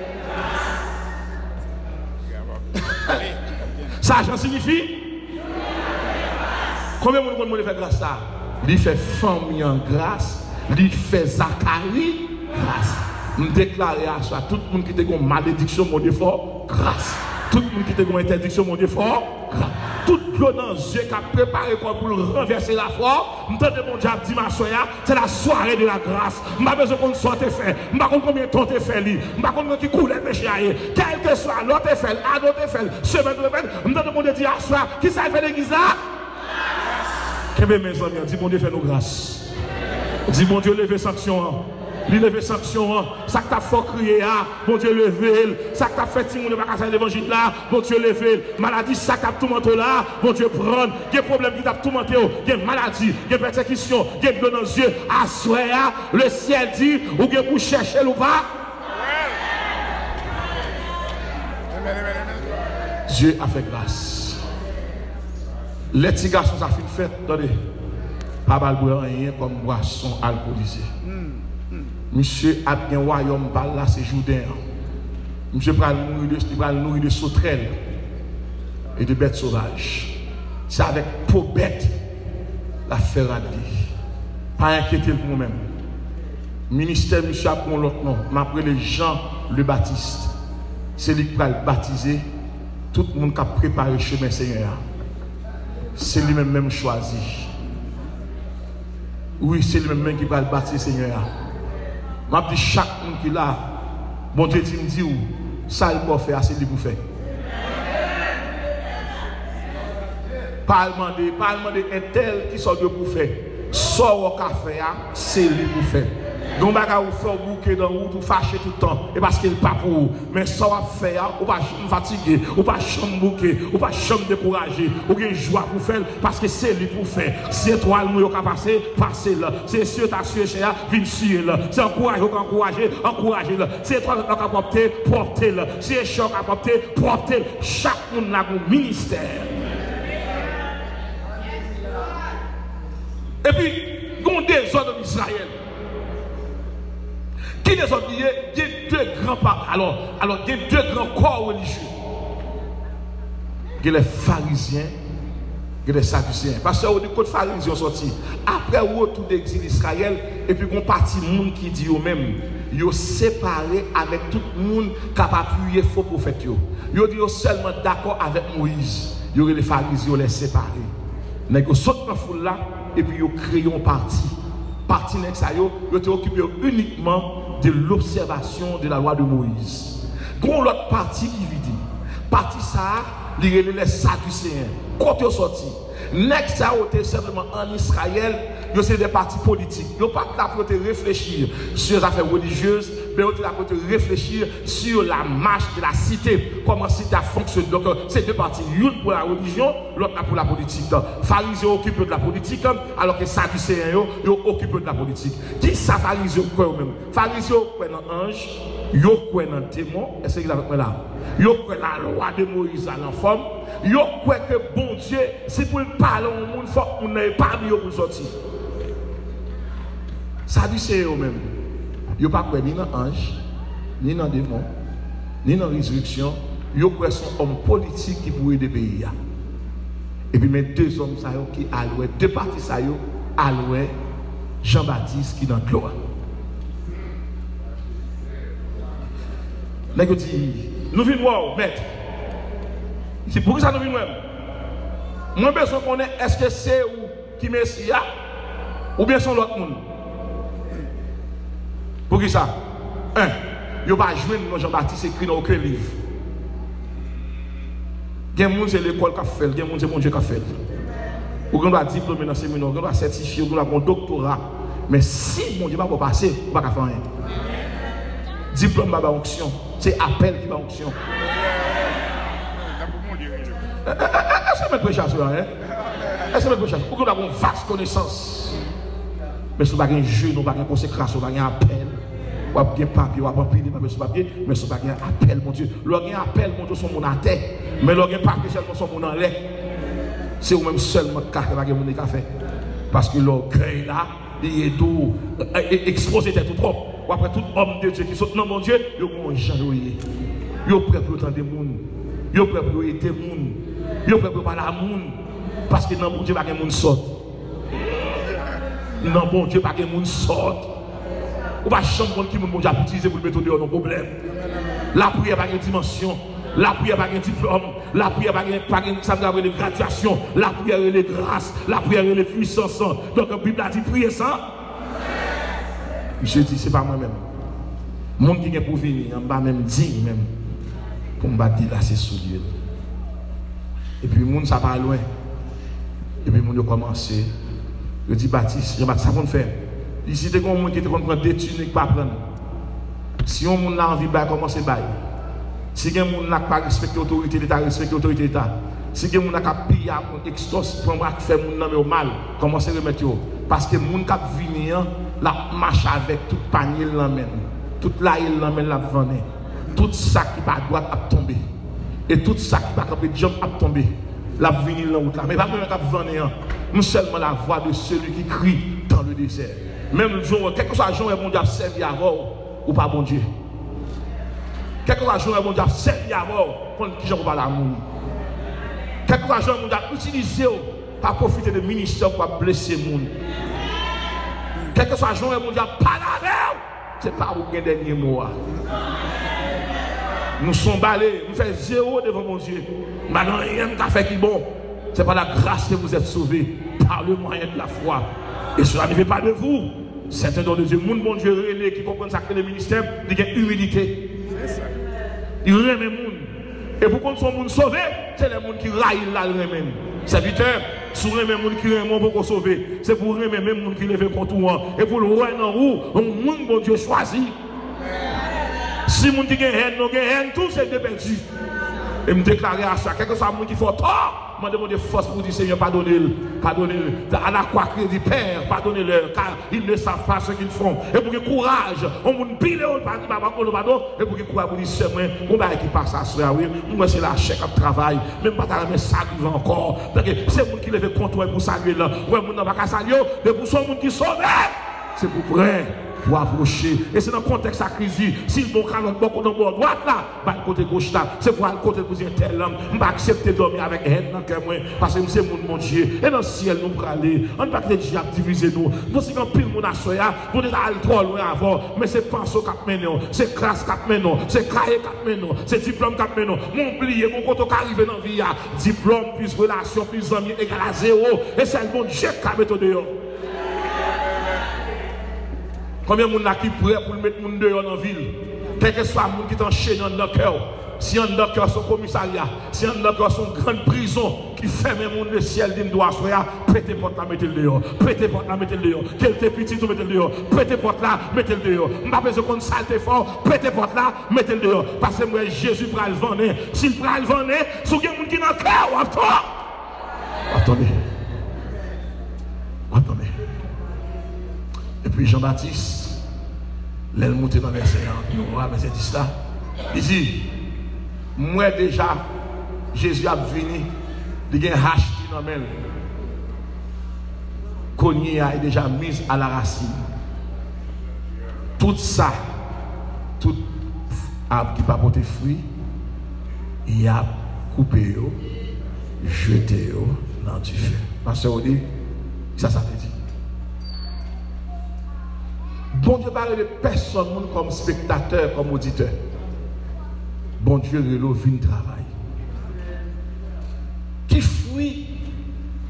grâce. Sa Jan siyifi? Konbyen moun konn moun li fè gras sa? Li fè fanmi an gras, li fè Zakari gras. M deklare aswè a, tout moun ki te gon malediksyon, Bondye fè w gras. Tout moun ki te gon entèdiksyon, Bondye fè w gras. Tout dlo nan zye k ap prepare kò l pou l ranvèse lafwa w, m tande Bondye ap di m aswè a, c'est la soirée de la grâce. M pa bezwen konn sa w te fè. M pa konn konbyen tan w te fè li. M pa konn nan ki koulè peche a ye. Kèlkeswa lè w te fè l, ane w te fè l, semèn w te fè l, m tande Bondye di aswè a, kisa l fè legliz la? Kenbe men zanmi an, di Bondye fè nou gras. Di Bondye leve sanksyon an. Li leve sanksyon an. Sa k t ap fè w kriye a, Bondye leve l. Sa k t ap fè timoun yo pa ka sèvi levanjil la, Bondye leve l. Maladi sa k t ap toumante w la, Bondye pran l. Gen pwoblèm ki t ap toumante w, gen maladi, gen pèsekisyon, gen dlo nan zye. Aswè a, lesyèl di, ou gen pou chèche l ou pa. Dieu a fait grâce. Lè ti gason sa fin fèt, tande, pa ba l bwè anyen kòm bwason alkolize. Misye ap gen wayòm pa l la, se Jouden an. Misye pral nouri de, li pral nouri de sotrèl e de bèt sovaj. Se avèk po bèt l ap fè rad li. Pa enkyete l pou mwen menm. Ministè misye ap gon lòt non. M ap rele Jan le Batiste. Se li k pral batize Tout moun k ap prepare chemen Senyè a, se li menm menm chwazi. Wi, se li menm menm ki pral bati Senyè a. M ap di chak moun ki la, Bondye di m di w, sa l ba w fè a, se li pou fè. Pa al mande, pa al mande entèl ki sa w dwe pou fè. Sa w ka fè a, se li pou fè. Gen yon bagay ou fè, w bouke nan wout, ou fache tout tan, e paske l pa pou ou. Men sa w ap fè a, ou pa janm fatige, ou pa janm bouke, ou pa janm dekouraje. Ou gen jwa pou fè l, paske se li pou fè. Si etwal mwen yo ka pase, pase l. Si esye ta siye chè a, vin siye l. Si ankouraje ou ka ankouraje, ankouraje l. Si etwal ou ka pwòpte, pwòpte l. Si echè ou ka pwòpte, pwòpte l. Chak moun la gon ministè. Epi, gon dezòd ann Izrayèl. Ki dezòd li ye? Gen de gran pa, alò, alò, gen de gran kò relijye. Gen lè Farizyen, gen lè Sadiseyen. Pastè Rodrigue, kot Farizyen yo sòti? Apre retou de egzil Izrayèl, epi gon pati moun ki di yo menm, yo separe avèk tout moun k ap apiye fo pwofèt yo. Yo di yo sèlman dakò avèk Moyiz. Yo rele Farizyen yo lè separe. Nèg yo sot nan foul la, epi yo kreye yon pati. Pati nèg sa yo, yo te okipe yo inikman de l'observation de la loi de Moïse. Gen yon lòt pati ki vini. Pati sa a, li rele lè Sadiseyen. Kot yo sòti? Nèg sa yo te senpleman ann Izrayèl, yo se de pati politik. Yo pa t la pou yo te reflechi sou zafè relijyez, men yo te la pou yo te reflechi sur la marche de la cité, kòman site a fonksyone. Donk, se de pati, youn pou la relijyon, lòt la pou la politik. Farizyen yo okipe yo de la politik, alò ke Sadiseyen yo, yo okipe yo de la politik. Kisa Farizyen yo kwè yo menm? Farizyen yo kwè nan anj, yo kwè nan demon. Èske ki avèk mwen la? Yo kwè la lwa de Moyiz la nan fòm. Yo kwè ke Bondye, si pou l pale yon moun, fòk moun nan epanye yo pou l sòti. Sadiseyen yo menm, yo pa kwè ni nan anj, ni nan demon, ni nan rezirèksyon. Yo kwè se yon òm politik ki pou ede peyi a. Epi men de zòm sa yo ki al wè, de pati sa yo al wè Jan Batis ki nan dlo a. Nèg yo di, "Nou vin wè w, mèt." Li di, "Poukisa nou vin wè m? Mwen bezwen konnen èske se ou ki Mesi a, oubyen se yon lòt moun?" Poukisa? En, yo pa jwenn non Jan Batis ekri nan okenn liv. Gen moun se lekòl k ap fè l, gen moun se Bondye k ap fè l. Ou gen dwa diplome nan seminè, ou gen dwa sètifye, ou gen dwa gen yon doktora. Men si Bondye pa ba w pase, ou pa ka fè anyen. Diplòm pa bay onksyon, se apèl ki bay onksyon. Èske mèt preche a sou la, en? Èske mèt preche a? Ou gen dwa gen yon vas konesans. Men si w pa gen jeni, w pa gen konsekrasyon, w pa gen apèl, w ap gen papye, w ap anpile papye sou papye, men si w pa gen apèl Bondye. Lè w gen apèl Bondye, w se yon moun atè. Men lè w gen papye sèlman, w se yon moun anlè. Se ou menm sèlman ki ka fè, pa gen moun ki ka fè. Paske lògèy la, li ede w, e, e, ekspoze tèt ou twòp. W ap wè tout òm de Dye ki sot nan Bondye, yo gen yon jan yo ye. Yo prè pou yo tande moun. Yo prè pou yo ede moun. Yo prè pou yo pale a moun. Paske nan Bondye pa gen moun sòt. Nan Bondye pa gen moun sòt. Ou pa janm konn ki moun Bondye ap itilize pou l mete w deyò nan pwoblèm. Lapriyè pa gen dimansyon. Lapriyè pa gen diplòm. Lapriyè pa gen, pa gen, sa vle di rele gradyasyon. Lapriyè rele gras. Lapriyè rele pwisans. Donk, Bib la di, "Priye san." Misye di, "Se pa mwen menm. Moun ki gen pou vini an, m pa menm diy menm pou m ba delase soulye l." Epi moun sa pa lwen. Epi moun yo kòmanse. Yo di, "Batis, Jan Batis, sa konn fè?" Li di, "Si te gen yon moun ki te konn pran de tinik pa pran l. Si yon moun la anvi bay, kòmanse bay. Si gen moun la k pa respekte otorite Leta, respekte otorite Leta. Si gen moun la k ap piye a moun, ekstòs, pran bra k fè moun nan men yo mal, kòmanse remèt yo. Paske moun k ap vini an, l ap mache avèk tout panye l nan men l, tout laye l nan men l, l ap vannen. Tout sa ki pa dwat ap tonbe. E tout sa ki pa kanpe djanm ap tonbe. L ap vini nan wout la. Men pa mwen menm k ap vannen an. M sèlman la vwa de seli ki kri dan le dezè." Menm jan w wè, kèlkeswa jan w wè Bondye ap sèvi avè w, ou pa Bondye. Kèlkeswa jan w wè Bondye ap sèvi avè w, konn kijan pou pale a moun. Kèlkeswa jan Bondye ap itilize w, pa pwofite de ministè w pou ap blese moun. Kèlkeswa jan w wè Bondye ap pale avè w, se pa ou ki gen dènye mo a. Nou se yon bale, m fè zewo devan Bondye. M pa gen anyen m ka fè ki bon. C'est par la grâce que vous êtes sauvés, par le moyen de la foi. Et cela ne vient pas de vous. C'est un don de Dieu. Moun Bondye rele ki konprann sa k rele ministè, li gen imilite. Li renmen moun. E pou konn se yon moun sove, se lè moun ki rayi l la l renmen l. Sèvitè, si w renmen moun ki renmen w poko sove, se pou w renmen menm moun ki leve kont ou an. E pou l wè nan ou yon moun Bondye chwazi. Si moun ki gen hèn nan gen hèn tou, se de pèdi. E m deklare aswè a, kèlkeswa moun ki fè w tò, mande Bondye fòs pou w di, Senyè, padone l, padone l. À la croix, Christ dit, Père, pardonne-leur, car ils ne savent pas ce qu'ils font. E pou gen kouraj, yon moun pile w, pa di, Papa, padon, padon. E pou gen kouraj pou di, Sè mwen, gon bagay ki pase aswè a, wi. M wè se lachè k ap travay, men m pa ta renmen sa rive ankò. Paske se moun ki leve kont ou an pou salye l, wè moun nan pa ka salye w, depi w se yon moun ki sove. Se pou prè pou apwoche. E se nan kontèks sa Kris di, si l bon kalòt bò kote nan bò dwat la, ba l kote goch la. Se pou al kote l pou di entèl lan, m pa aksepte dòmi avèk hèn nan kè mwen, paske m se moun Bondye. E nan syèl nou prale. Ann pa kite dyab divize nou. M panse gen anpil moun aswè a, Bondye ta al twò lwen avè w, men se panse w k ap mennen w, se klas k ap mennen w, se kaye k ap mennen w, se diplòm k ap mennen w. Men w bliye, gon kote w ka rive nan vi a. Diplòm, plis relasyon, plis zanmi, egal a zewo. E sèl Bondye k ka mete w deyò. Konbyen moun la ki prè pou l met moun deyò nan vi l? Kèlkeswa moun ki te anchene anndan kè w, si anndan kè w se yon komisarya, si anndan kè w se yon grann prizon ki fèmen moun, lesyèl di m dwa aswè a, pete pòt la, mete l deyò. Pete pòt la, mete l deyò. Ke l te pitit ou, mete l deyò. Pete pòt la, mete l deyò. M pa bezwen konn sa l te fè w, pete pòt la, mete l deyò. Paske m wè Jezi pral vannen. Si l pral vannen, si w gen moun ki nan kè w, w ap twò. W ap tande. W ap tande. Epi Jan Batis, lè l moute nan vèsè an, nou wè vèsè dis la, li di, m wè deja Jezi ap vini, li gen hach ki nan men l. Kounye a, li deja miz a la rasin. Tout sa, tout ab ki pa pote fwi, y ap koupe yo, jete yo nan dife. Pastè Rodi, kisa sa vle di? Bondye pa rele pèsonn moun kòm spektatè, kòm oditè. Bondye rele w vin travay. Ki fwi,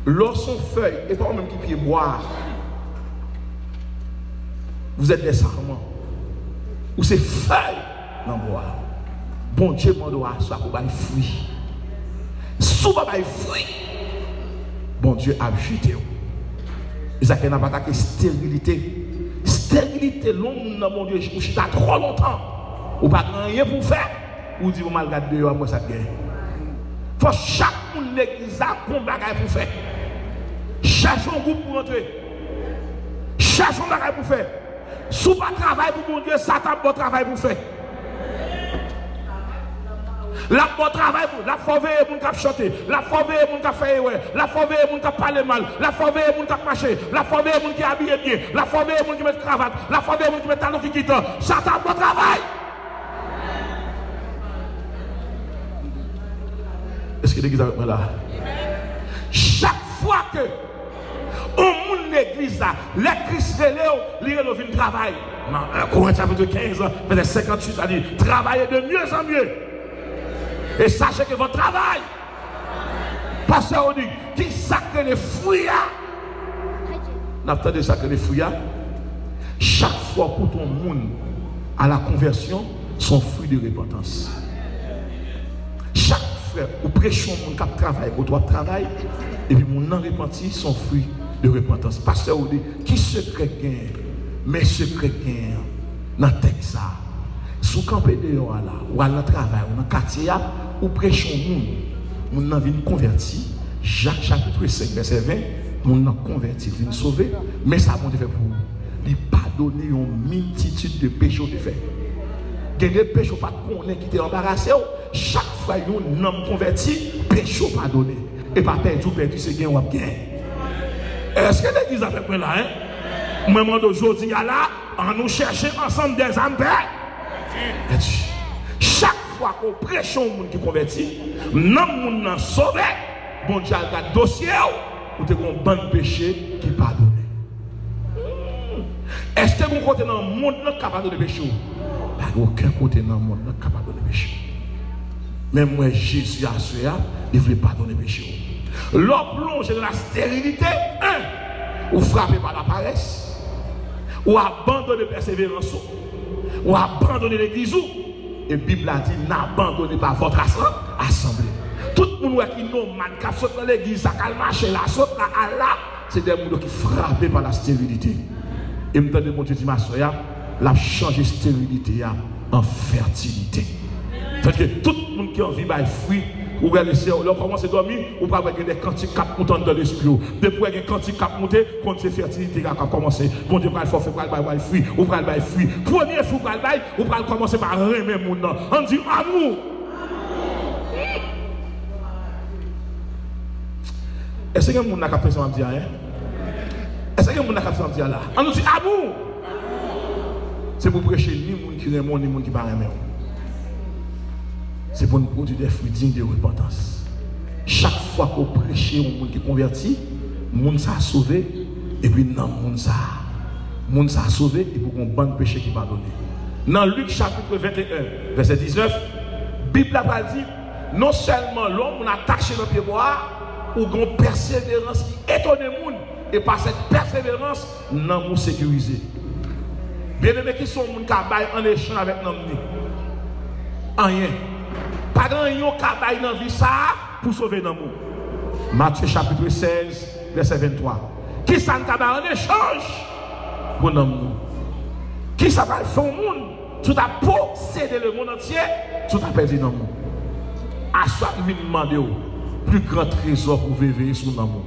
lè w se yon fèy, e pa ou menm ki pye bwa a. Vous êtes des sarments. Ou se fèy nan bwa a. Bondye mande w aswè a pou w bay fwi. Si w pa bay fwi, Bondye ap jete w. E sa fè n ap atake sterilite. Sterilite, lè w moun nan Bondye, ou chita twò lontan, ou pa gen anyen pou w fè, ou di, bon, m al gad deyò a, m wè sa k gen. Fò chak moun legliz la gon bagay pou fè. Chèche yon gwoup pou rantre. Chèche yon bagay pou fè. Si w pa travay pou Bondye, Satan ap ba w travay pou fè. L ap ba w travay pou, l ap fè w veye moun k ap chante, l ap fè w veye moun k ap fè ewè, l ap fè w veye moun k ap pale mal, l ap fè w veye moun k ap mache, l ap fè w veye moun ki abiye byen, l ap fè w veye moun ki met kravat, l ap fè w veye moun ki met talon ki kitan. Satan ap ba w travay. Èske legliz avèk mwen la? Chak fwa ke yon moun legliz la, lè Kris rele w, li rele w vin travay. Nan en Korent chapit kenz, vèsè senkanntuit, sa di, travaillez de mieux en mieux. Et sachez que votre travail. Pastè Rodi, kisa k rele fwi a? N ap tande sa k rele fwi a. Chak fwa w pote yon moun a la konvèsyon, se yon fwi de repantans. Chak fwa ou preche yon moun k ap travay kote w ap travay, epi moun nan repanti, se yon fwi de repantans. Pastè Rodi, ki sekrè k genyen? Men sekrè k genyen nan tèks sa a. Si w kanpe deyò a la, ou al nan travay ou, nan katye a, ou preche yon moun, moun nan vin konvèti, Jak chapit senk vèsè ven, moun nan konvèti, vin sove, men sa Bondye fè pou ou. Li padone yon miltitid de peche w te fè. Gen de peche w pa t konnen ki te anbarase w. Chak fwa yon nanm konvèti, peche w padone. E pa pèdi w pèdi, se gen w ap gen. Èske legliz avèk mwen la, en? Mwen mande w jodi a la, annou chèche ansanm dèzam pè-, pèdi. Chak fwa ke w preche yon moun ki konvèti, nanm moun nan sove, Bondye al gad dosye w, ou te gen yon bann peche ki padone. Hmm. Èske gen yon kote nan mond nan k ka padone peche w? Pa gen okenn kote nan mond nan k ka padone peche w. Men m wè Jezi aswè a, li vle padone peche w. Lè w plonje nan la sterilite, en, ou frape pa laparès, ou abandone pèseverans ou, ou abandone legliz ou. E Bib la di, n'abandonnez pas votre asse- assemblée. Tout moun wè ki nomad k ap sot nan legliz sa, k al mache la, sot la, al la, se de moun yo ki frape pa la sterilite. E m tande Bondye di m aswè a, l ap chanje sterilite a an fètilite. Sètadi ke tout moun ki anvi bay fwi, ou wè lè se, lè w kòmanse dòmi, ou pral wè gen de kantik k ap moute anndan lespri w. Depi w wè gen kantik k ap moute, konn se fètilite a k ap kòmanse. Bondye pral fè w fè, pral bay, bay fwi, ou pral bay fwi. Premye fwi ou pral bay, ou pral kòmanse pa renmen moun nan. Ann di, amou. Èske gen moun la k ap fè sa m ap di a, en? Èske gen moun la k ap fè sa m ap di a la? Ann nou di, amou. Se pou preche ni moun ki renmen w, ni moun ki pa renmen w. Se pou n pwodui de fwi diy de repantans. Chak fwa ke w preche yon moun ki konvèti, moun sa a sove, epi nanm moun sa a, moun sa a sove, epi w gen yon bann peche ki padone. Nan Lik chapit venteyen, vèsè diznèf, Bib la pral di, non sèlman lè yon moun atache nan pyebwa a, ou gen yon pèseverans ki etone moun, e pa sèt pèseverans, nanm ou sekirize. Byeneme, ki sa yon moun ka bay an echanj avèk nanm li? Anyen. Pa gen anyen w ka bay nan vi sa a pou sove nanm ou. Matye chapit sèz, vèsè venntwa. Ki sa n ka bay an echanj pou nanm nou? Ki sa pral fè yon moun, si w ta posede lemonn antye, si w ta pèdi nanm ou? Aswè a m vin mande w, pli gran trezò pou w veye, veye sou nanm ou.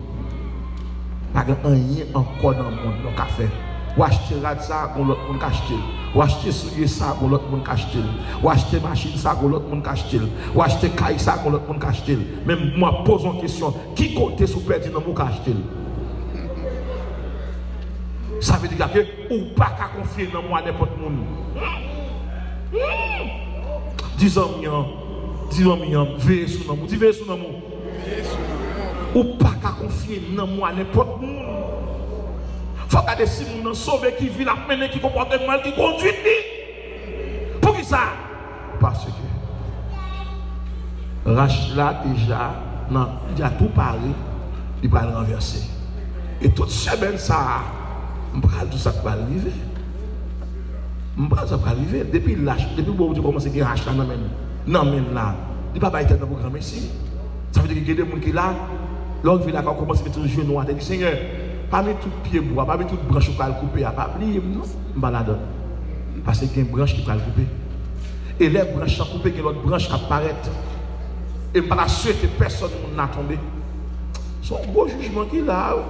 Pa gen anyen ankò nan mond lan w ka fè. W achte rad sa a, gon lòt moun k achte l. W achte soulye sa a, gon lòt moun k achte l. W achte machin sa a, gon lòt moun k achte l. W achte kay sa a, gon lòt moun k achte l. Men m ap poze w yon kesyon, ki kote si w pèdi nanm ou ka achte l? Sa vle di ke ou pa ka konfye nanm ou a nenpòt moun. Di zanmi an, di zanmi an, veye sou nanm ou. Di veye sou nanm ou. Ou pa ka konfye nanm ou a nenpòt moun. Fò w gade si moun nan sove, ki vi l ap mennen, ki konpòteman l, ki konduit li. Poukisa? Paske rach la deja nan, deja tou pare, li pral ranvèse. E tout semèn sa a, m pral di w sa k pral rive. M pral di w sa k pral rive. Depi lach, depi Bondye kòmanse gen rach la nan men l, nan men l la, li pa bay tèt nan pou granmesi. Sa vle di gen de moun ki la, lè w rive la, w kòmanse mete jenou atè, di, Senyè, pami tout pyebwa, pami tout branch ou pral koupe a, pa bliye m non, m pa ladan l. Paske gen branch ki pral koupe. E lè branch lan koupe, gen lòt branch k ap parèt. E m pa ta swete pèsonn moun nan tonbe. Se yon gwo jijman ki la, wi.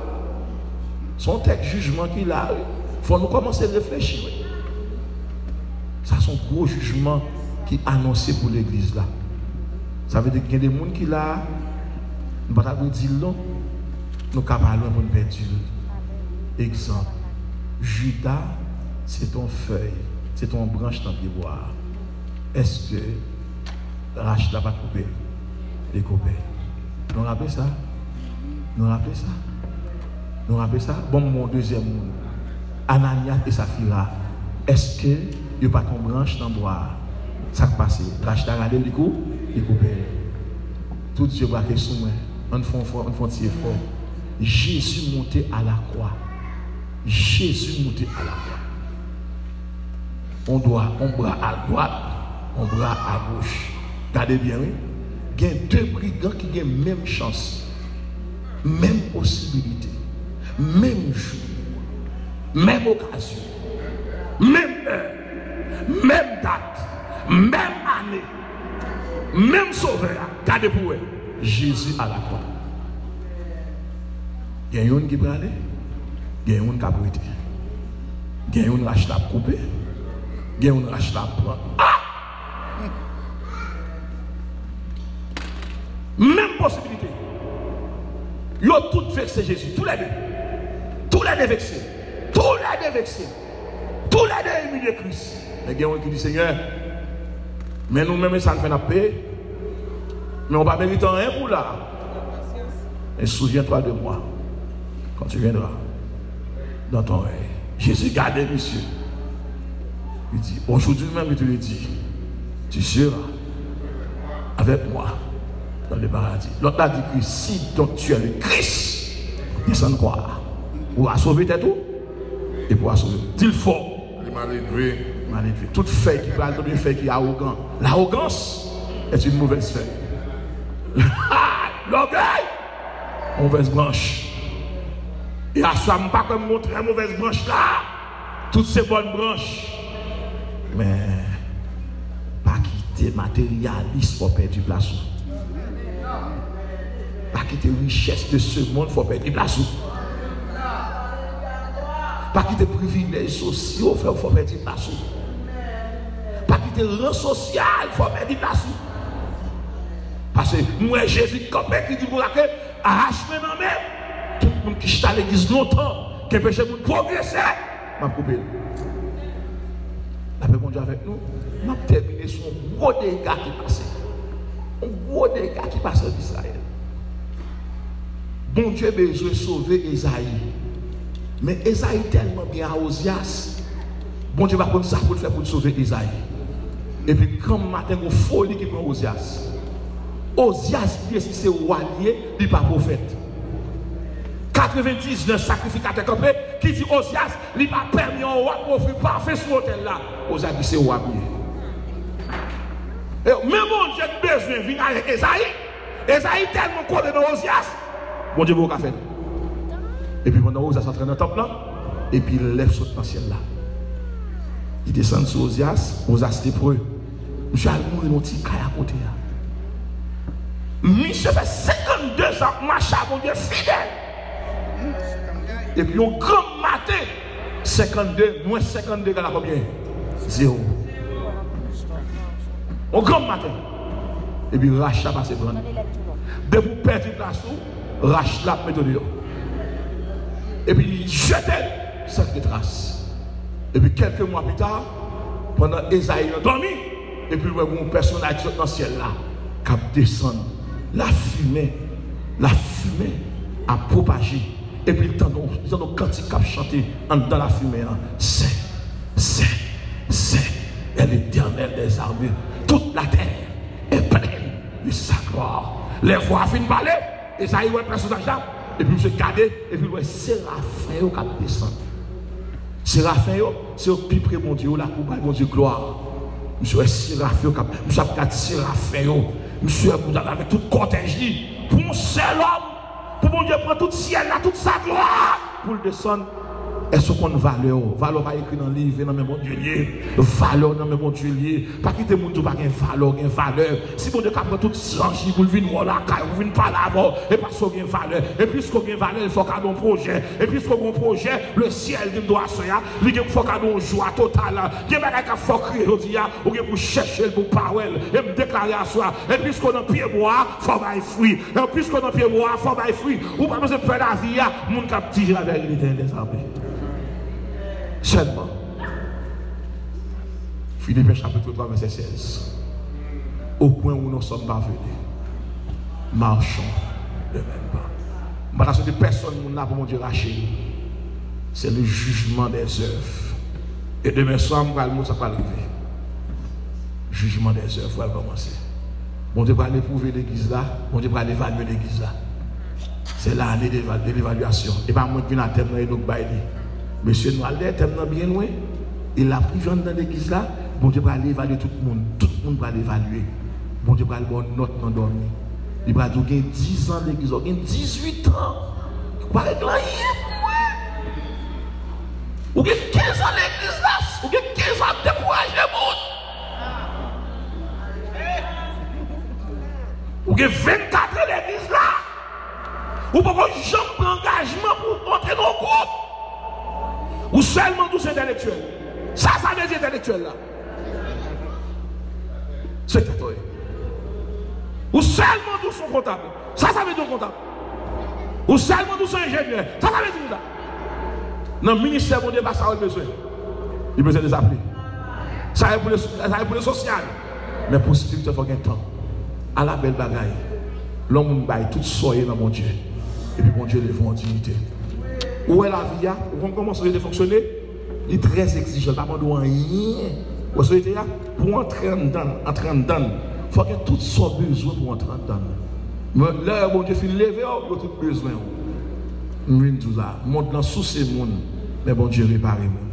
Se yon tèks jijman ki la, wi. Fò nou kòmanse reflechi, wi. Sa se yon gwo jijman ki anonse pou legliz la. Sa vle di gen de moun ki la, nou pa ta dwe di l non. Nou ka pa lwen pou n pèdi l. Egzanp, Jida, se te yon fèy, se te yon branch nan pyebwa a. Èske rach la pa t koupe l? Li koupe l. Nou raple sa? Nou raple sa? Nou raple sa? Bon, m yon dezyèm moun. Ananyas e Safira, èske yo pa t yon branch nan bwa a? Sa k pase? Rach la rale l, li kou-, li koupe l. Tout zye brake sou mwen. Ann fè yon fò, ann fè yon ti efò. Jezi monte a la kwa. Jezi monte a la kwa. On dwa, on bra a dwat, on bra a goch. Gade byen, wi. Gen de brigan ki gen menm chans, menm posibilite, menm jou, menm okazyon, menm è, menm dat, menm ane, menm Sovè a. Gade pou w wè. Jezi a la kwa. Gen youn ki prale, gen youn k ap rete. Gen youn rach la ap koupe, gen youn rach la ap pran. Ah! Menm posibilite. Yo tout vekse Jezi, toulède. Toulède vekse. Toulède vekse. Toulède imilye Kris. Men gen youn ki di, Senyè, men nou menm, e sa n fè n ap peye. Men ou pa merite anyen pou w la. Et souviens-toi de moi quand tu viendras dans ton règne. Jezi gade misye. Li di, aujourd'hui même, je te le dis, tu seras Avec moi dans le paradis. Lòt la di, Christ, si donc tu es le Christ, descends kwa a. Ou a sove tèt ou, epi ou a sove. Di l fò. Li maledve. Maledve. Tout fèy ki pral tonbe, fèy ki awogan. L'arrogance est une mauvaise feuille. Lògèy, movèz branch. E aswè a, m pa kwè m gon trè movèz branch la. Tout se bòn branch. Men, pa kite materyalis fè w pèdi plas ou. Pa kite richès de ce monde fè w pèdi plas ou. Pa kite privilèj sosyo fè w, fè w pèdi plas ou. Pa kite ran sosyal fè w pèdi plas ou. Paske m wè Jezi kanpe ki di pou lake, Arach men nan men tout moun ki chita legliz lontan, ki anpeche moun pwogrese, m ap koupe l. Lapè Bondye avèk nou. M ap tèmine sou yon gwo dega ki pase. Yon gwo dega ki pase ann Izrayèl. Bondye bezwen sove Ezayi. Men Ezayi tèlman byen a Ozyas, Bondye pa konn sa pou l fè pou l sove Ezayi. Epi granm maten, gon foli ki pran Ozyas. Ozyas bliye si se wa li ye, li pa pwofèt. Katrevendiznèf sakrifikatè kanpe ki di Ozyas, li pa pèmèt yon wa ofri pafen sou otèl la. Ozyas di se wa m ye. E men Bondye t bezwen vin avèk Ezayi. Ezayi tèlman kole nan Ozyas, Bondye poko ka fè l. Epi pandan Ozyas antre nan tanp lan, epi lèv sot nan syèl la. Li desann sou Ozyas, Ozyas lepre. Misye al mouri nan yon ti kay akote a. Misye fè senkannde zan ap mache a Bondye fidèl. Epi yon granm maten, senkannde mwens senkannde egal a konbyen? Zewo. Yon granm maten. Epi rach la pase pran l. Depi w pèdi plas ou, rach la ap mete w deyò. Epi li jete l san kite tras. Epi kèlke mwa pita, pandan Ezayi an dòmi, epi l wè yon pèsonaj ki sot nan syèl la k ap desann, lafimen, lafimen ap pwopaje. Epi l tande, li tande yon kantik k ap chante anndan lafimen an. Sen, sen, sen est l'Éternel des armées. Toute la terre est pleine de sa gloire. Lè vwa a fin pale, Ezayi wè pèsonaj la, epi misye gade, epi l wè serafen yo k ap desann. Serafen yo, se yo k pi pre Bondye yo la pou bay Bondye glwa. Misye wè serafen yo k ap, misye ap gad serafen yo. Misye ap goumen avèk tout kòtèj li. Pou yon sèl òm, pou Bondye pran tout syèl la, tout sa glwa, pou l desann. Èske w konn valè w? Valè w pa ekri nan liv, e nan men Bondye l ye. Valè w nan men Bondye l ye. Pa kite moun di w pa gen valè, w gen valè. Si Bondye ka pran tout zanj li pou l vin wè w lakay ou, pou vin pale avè w, e paske w gen valè. E piske w gen valè, l fè w kado yon pwojè. E piske w gen yon pwojè, le syèl di m dwa aswè a, li gen pou fè w kado yon jwa total. Gen bagay k ap fè w kriye jodi a, ou gen pou chèche l pou w pa wè l. E m deklare aswè a, e piske w nan pye bwa a, fò w bay fwi. E piske w nan pye bwa a, fò w bay fwi. Ou pa bezwen pè lavi a, moun k ap di je la verite dezame. Sèlman. Filipen chapit twa, vèsè sèz. Au point où nous sommes parvenus, marchons de même pas. M pa ta swete pèsonn moun la pou Bondye rache l. C'est le jugement des œuvres. E demen swa, m pral montre sa k pral rive. Jijman dèzèv pral kòmanse. Bondye pral epwouve legliz la, Bondye pral evalye legliz la. Se lane de, de levalyasyon. E pa mwen k vin a tèm nan, e nou k bay li. Mesye, nou al dèyè tèm nan byen lwen. E l ap rive anndan legliz la, Bondye pral evalye tout moun. Tout moun pral evalye. Bondye pral ba w nòt nan dòmi. Li pral di w gen diz an legliz la, ou gen dizuit an. Ou pa regle anyen pou mwen. Ou gen kenz an legliz la, ou gen kenz an ap dekouraje moun. Ou gen vennkat an legliz la, ou poko janm pran angajman pou w antre nan yon gwoup. Ou sèlman di w se entèlektyèl. Sa, sa vle di entèlektyèl la. Se tèt ou ye. Ou sèlman di w se yon kontab. Sa, sa vle di yon kontab. Ou sèlman di w se yon enjenyè. Sa, sa vle di konsa. Nan ministè Bondye, pa sa w bezwen. Li bezwen dezapli. Sa e pou le, sa e pou le sosyal. Men pou espirityèl, fò gen tan. Ala bèl bagay. Lè yon moun bay tout sa w ye nan Bondye. Epi Bondye leve w an diyite. Ou wè lavi a, ou konn kòman sosyete fonksyone? Li trè egzijan, li pa mande w anyen. Ou wè sosyete a, pou w antre anndan, antre anndan, Fò gen tout sa w bezwen pou w antre anndan l. Men lè Bondye fin leve w, yo tout bezwen w. M vin di w sa, mond lan souse moun, men Bondye repare moun.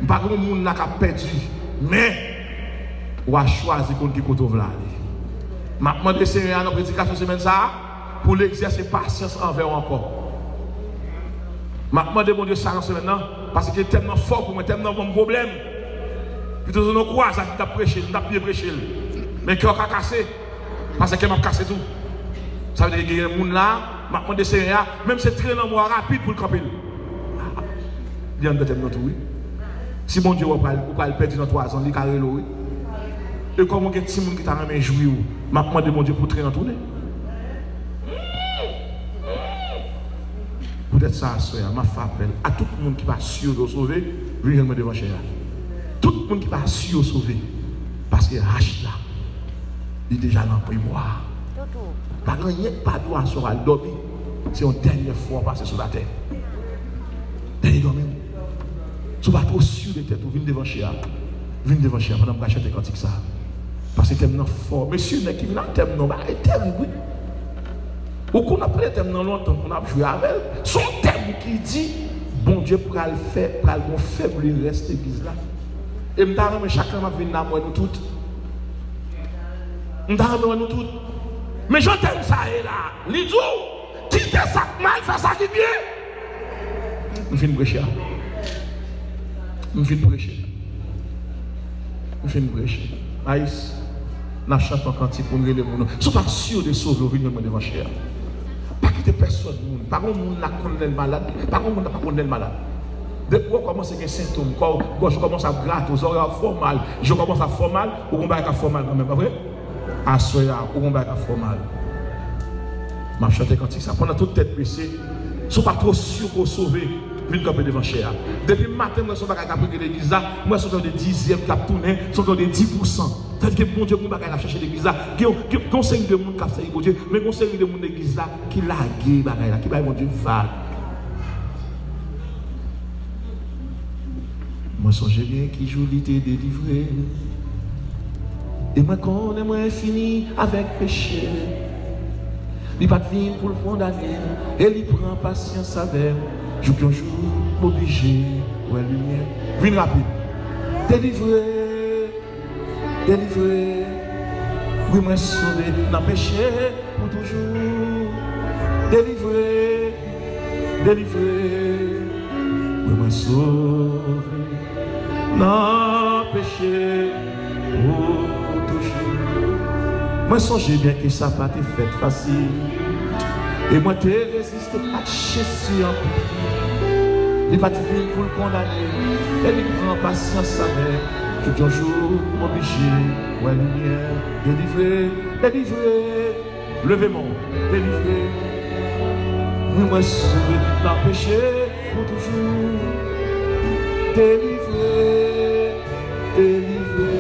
M pa gen yon moun la k ap pèdi, men w a chwazi konn ki kote w vle ale. M ap mande Senyè a nan predikasyon semèn sa a, pou l egzèse pasyans anvè w ankò. M ap mande Bondye sa nan semèn nan, paske tèm nan fò pou mwen, tèm nan ban m pwoblèm. Pito se yon kwazad m t ap preche l, m t ap byen preche l. Men kè w ka kase, paske kè m ap kase tou. Sa vle di gen moun la, m ap mande Senyè a, menm se tren lanmò a rapid pou l kanpe l. Li anndan tèm nan tou, wi. Si Bondye wè w pral, ou pral pèdi nan twazan, li ka rele w, wi. E kòm ou gen timoun ki ta renmen jwi w, m ap mande Bondye pou tren an tounen. Poutèt sa, aswè a, m ap fè apèl a tout moun ki pa si yo sove, vin jwenn mwen devan chè a. Tout moun ki pa si yo sove, paske ach la, li deja nan pye bwa. Pa gen anyen k pa dwe aswè a al dòmi. Se yon dènyè fwa w pase sou latè. Dènye dòmi w. Si w pa twò si de tèt ou, vin devan chè a. Vin devan chè a pandan m pral chante kantik sa a. Paske tèm nan fò. Mesye, nèg ki vin ak tèm nan, bagay tèrib, wi. Ou konn ap pale tèm nan lontan, konn ap jwe avè l. Se yon tèm ki di, Bondye pral fè, pral gon fèb li rès legliz la. E m ta renmen chak lè m ap vin la, m wè nou tout. M ta renmen wè nou tout. Men jan tèm sa ye la, li di w, kite sa k mal, fè sa ki byen. M fin preche a. M fin preche. M fin preche. Ayis, n ap chante yon kantik pou n rele moun. Si w pa si de sove, w vin jwenn mwen devan chè a. Pa kite pèsòn moun. Pa gen moun la konn lè l malad. Pa gen moun la pa konn lè l malad. Depi w kòmanse gen sentòm, kò, gòj ou kòmanse ap grate w, zòrèy w ap fè w mal, je w kòmanse ap fè w mal, ou gon bagay k ap fè w mal kanmenm, pa vre? Aswè a, ou gon bagay k ap fè w mal. M ap chante kantik sa. Pandan tout tèt bese, si w pa twò si ke w sove, vin kanpe devan chè a. Depi maten, m wè se yon bagay k ap regle legliz la, m wè se yon de dizyèm k ap tounen, se yon de dis pousan. Sètadi ke Bondye gon bagay l ap chache legliz la. Gen, gen, gen yon seri de moun k ap sèvi Bondye, men gen yon seri de moun legliz la ki lage bagay la, ki bay Bondye vag. Mwen sonje byen ki jou li te delivre m. E mwen konnen mwen fini avèk peche. Li pa t vin pou l kondane m, e li pran pasyans avè m, jouk yon jou m oblije wè limyè. Vin rapid. Delivre, delivre, wi mwen sove nan peche pou toujou. Delivre, delivre, wi mwen sove nan peche pou toujou. Mwen sonje byen ke sa pa te fèt fasil, e mwen te reziste ak Jezi anpil. Li pa t vin pou l kondane m, e li pran pasyans avè m, jouk yon jou m oblije wè limyè. Delivre, delivre, leve men w, delivre. Wi, mwen sove nan peche pou toujou. Delivre, delivre.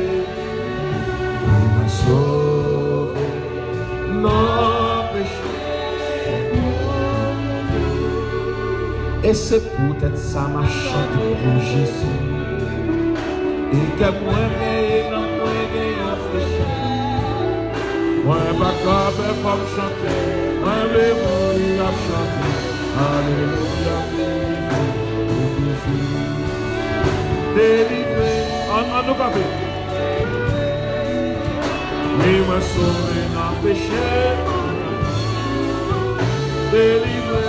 Wi, mwen sove nan peche. E se poutèt sa m ap chante pou Jezi. E kè mwen reye nan mwen gen yon frechè. Mwen pa ka pè fò m chante, mwen vle mouri ap chante. Alelouya, delivre pou toujou. Delivre, an, an nou kanpe. Wi, mwen sove nan peche. Delivre.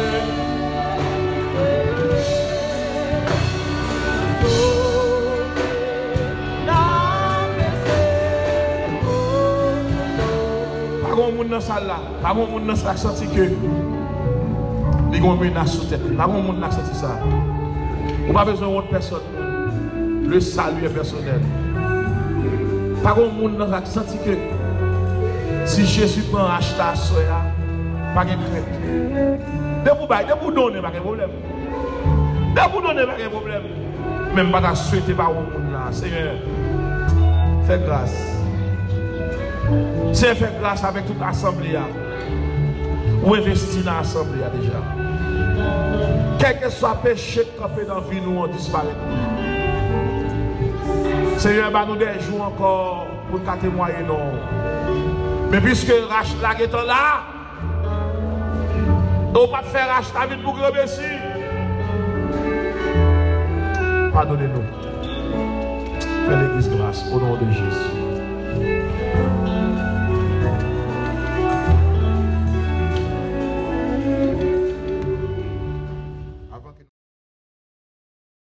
Pa gen moun nan sal la. Pa gen moun nan sa k santi ke li gen yon menas sou tèt li. Pa gen moun nan k santi sa. Ou pa bezwen wont pèsòn. Le salut est personnel. Pa gen moun nan sa k santi ke si Jezi pran ach la aswè a, pa gen krent. Depi w bay, depi w donnen, pa gen pwoblèm. Depi w donnen, pa gen pwoblèm. Men m pa ta swete pa wè moun la. Senyè, fè gras. Senyè, fè gras avèk tout asanble a. Ou envesti nan asanble a deja. Kèlkeswa peche k kanpe nan vi nou an, disparèt. Senyè, ba nou de jou ankò. pou l ka temwaye non w. Men piske rach la gentan la, e w p ap fè rach la vin pou granmesi. Padone nou. Fè legliz gras, o non de Jezi.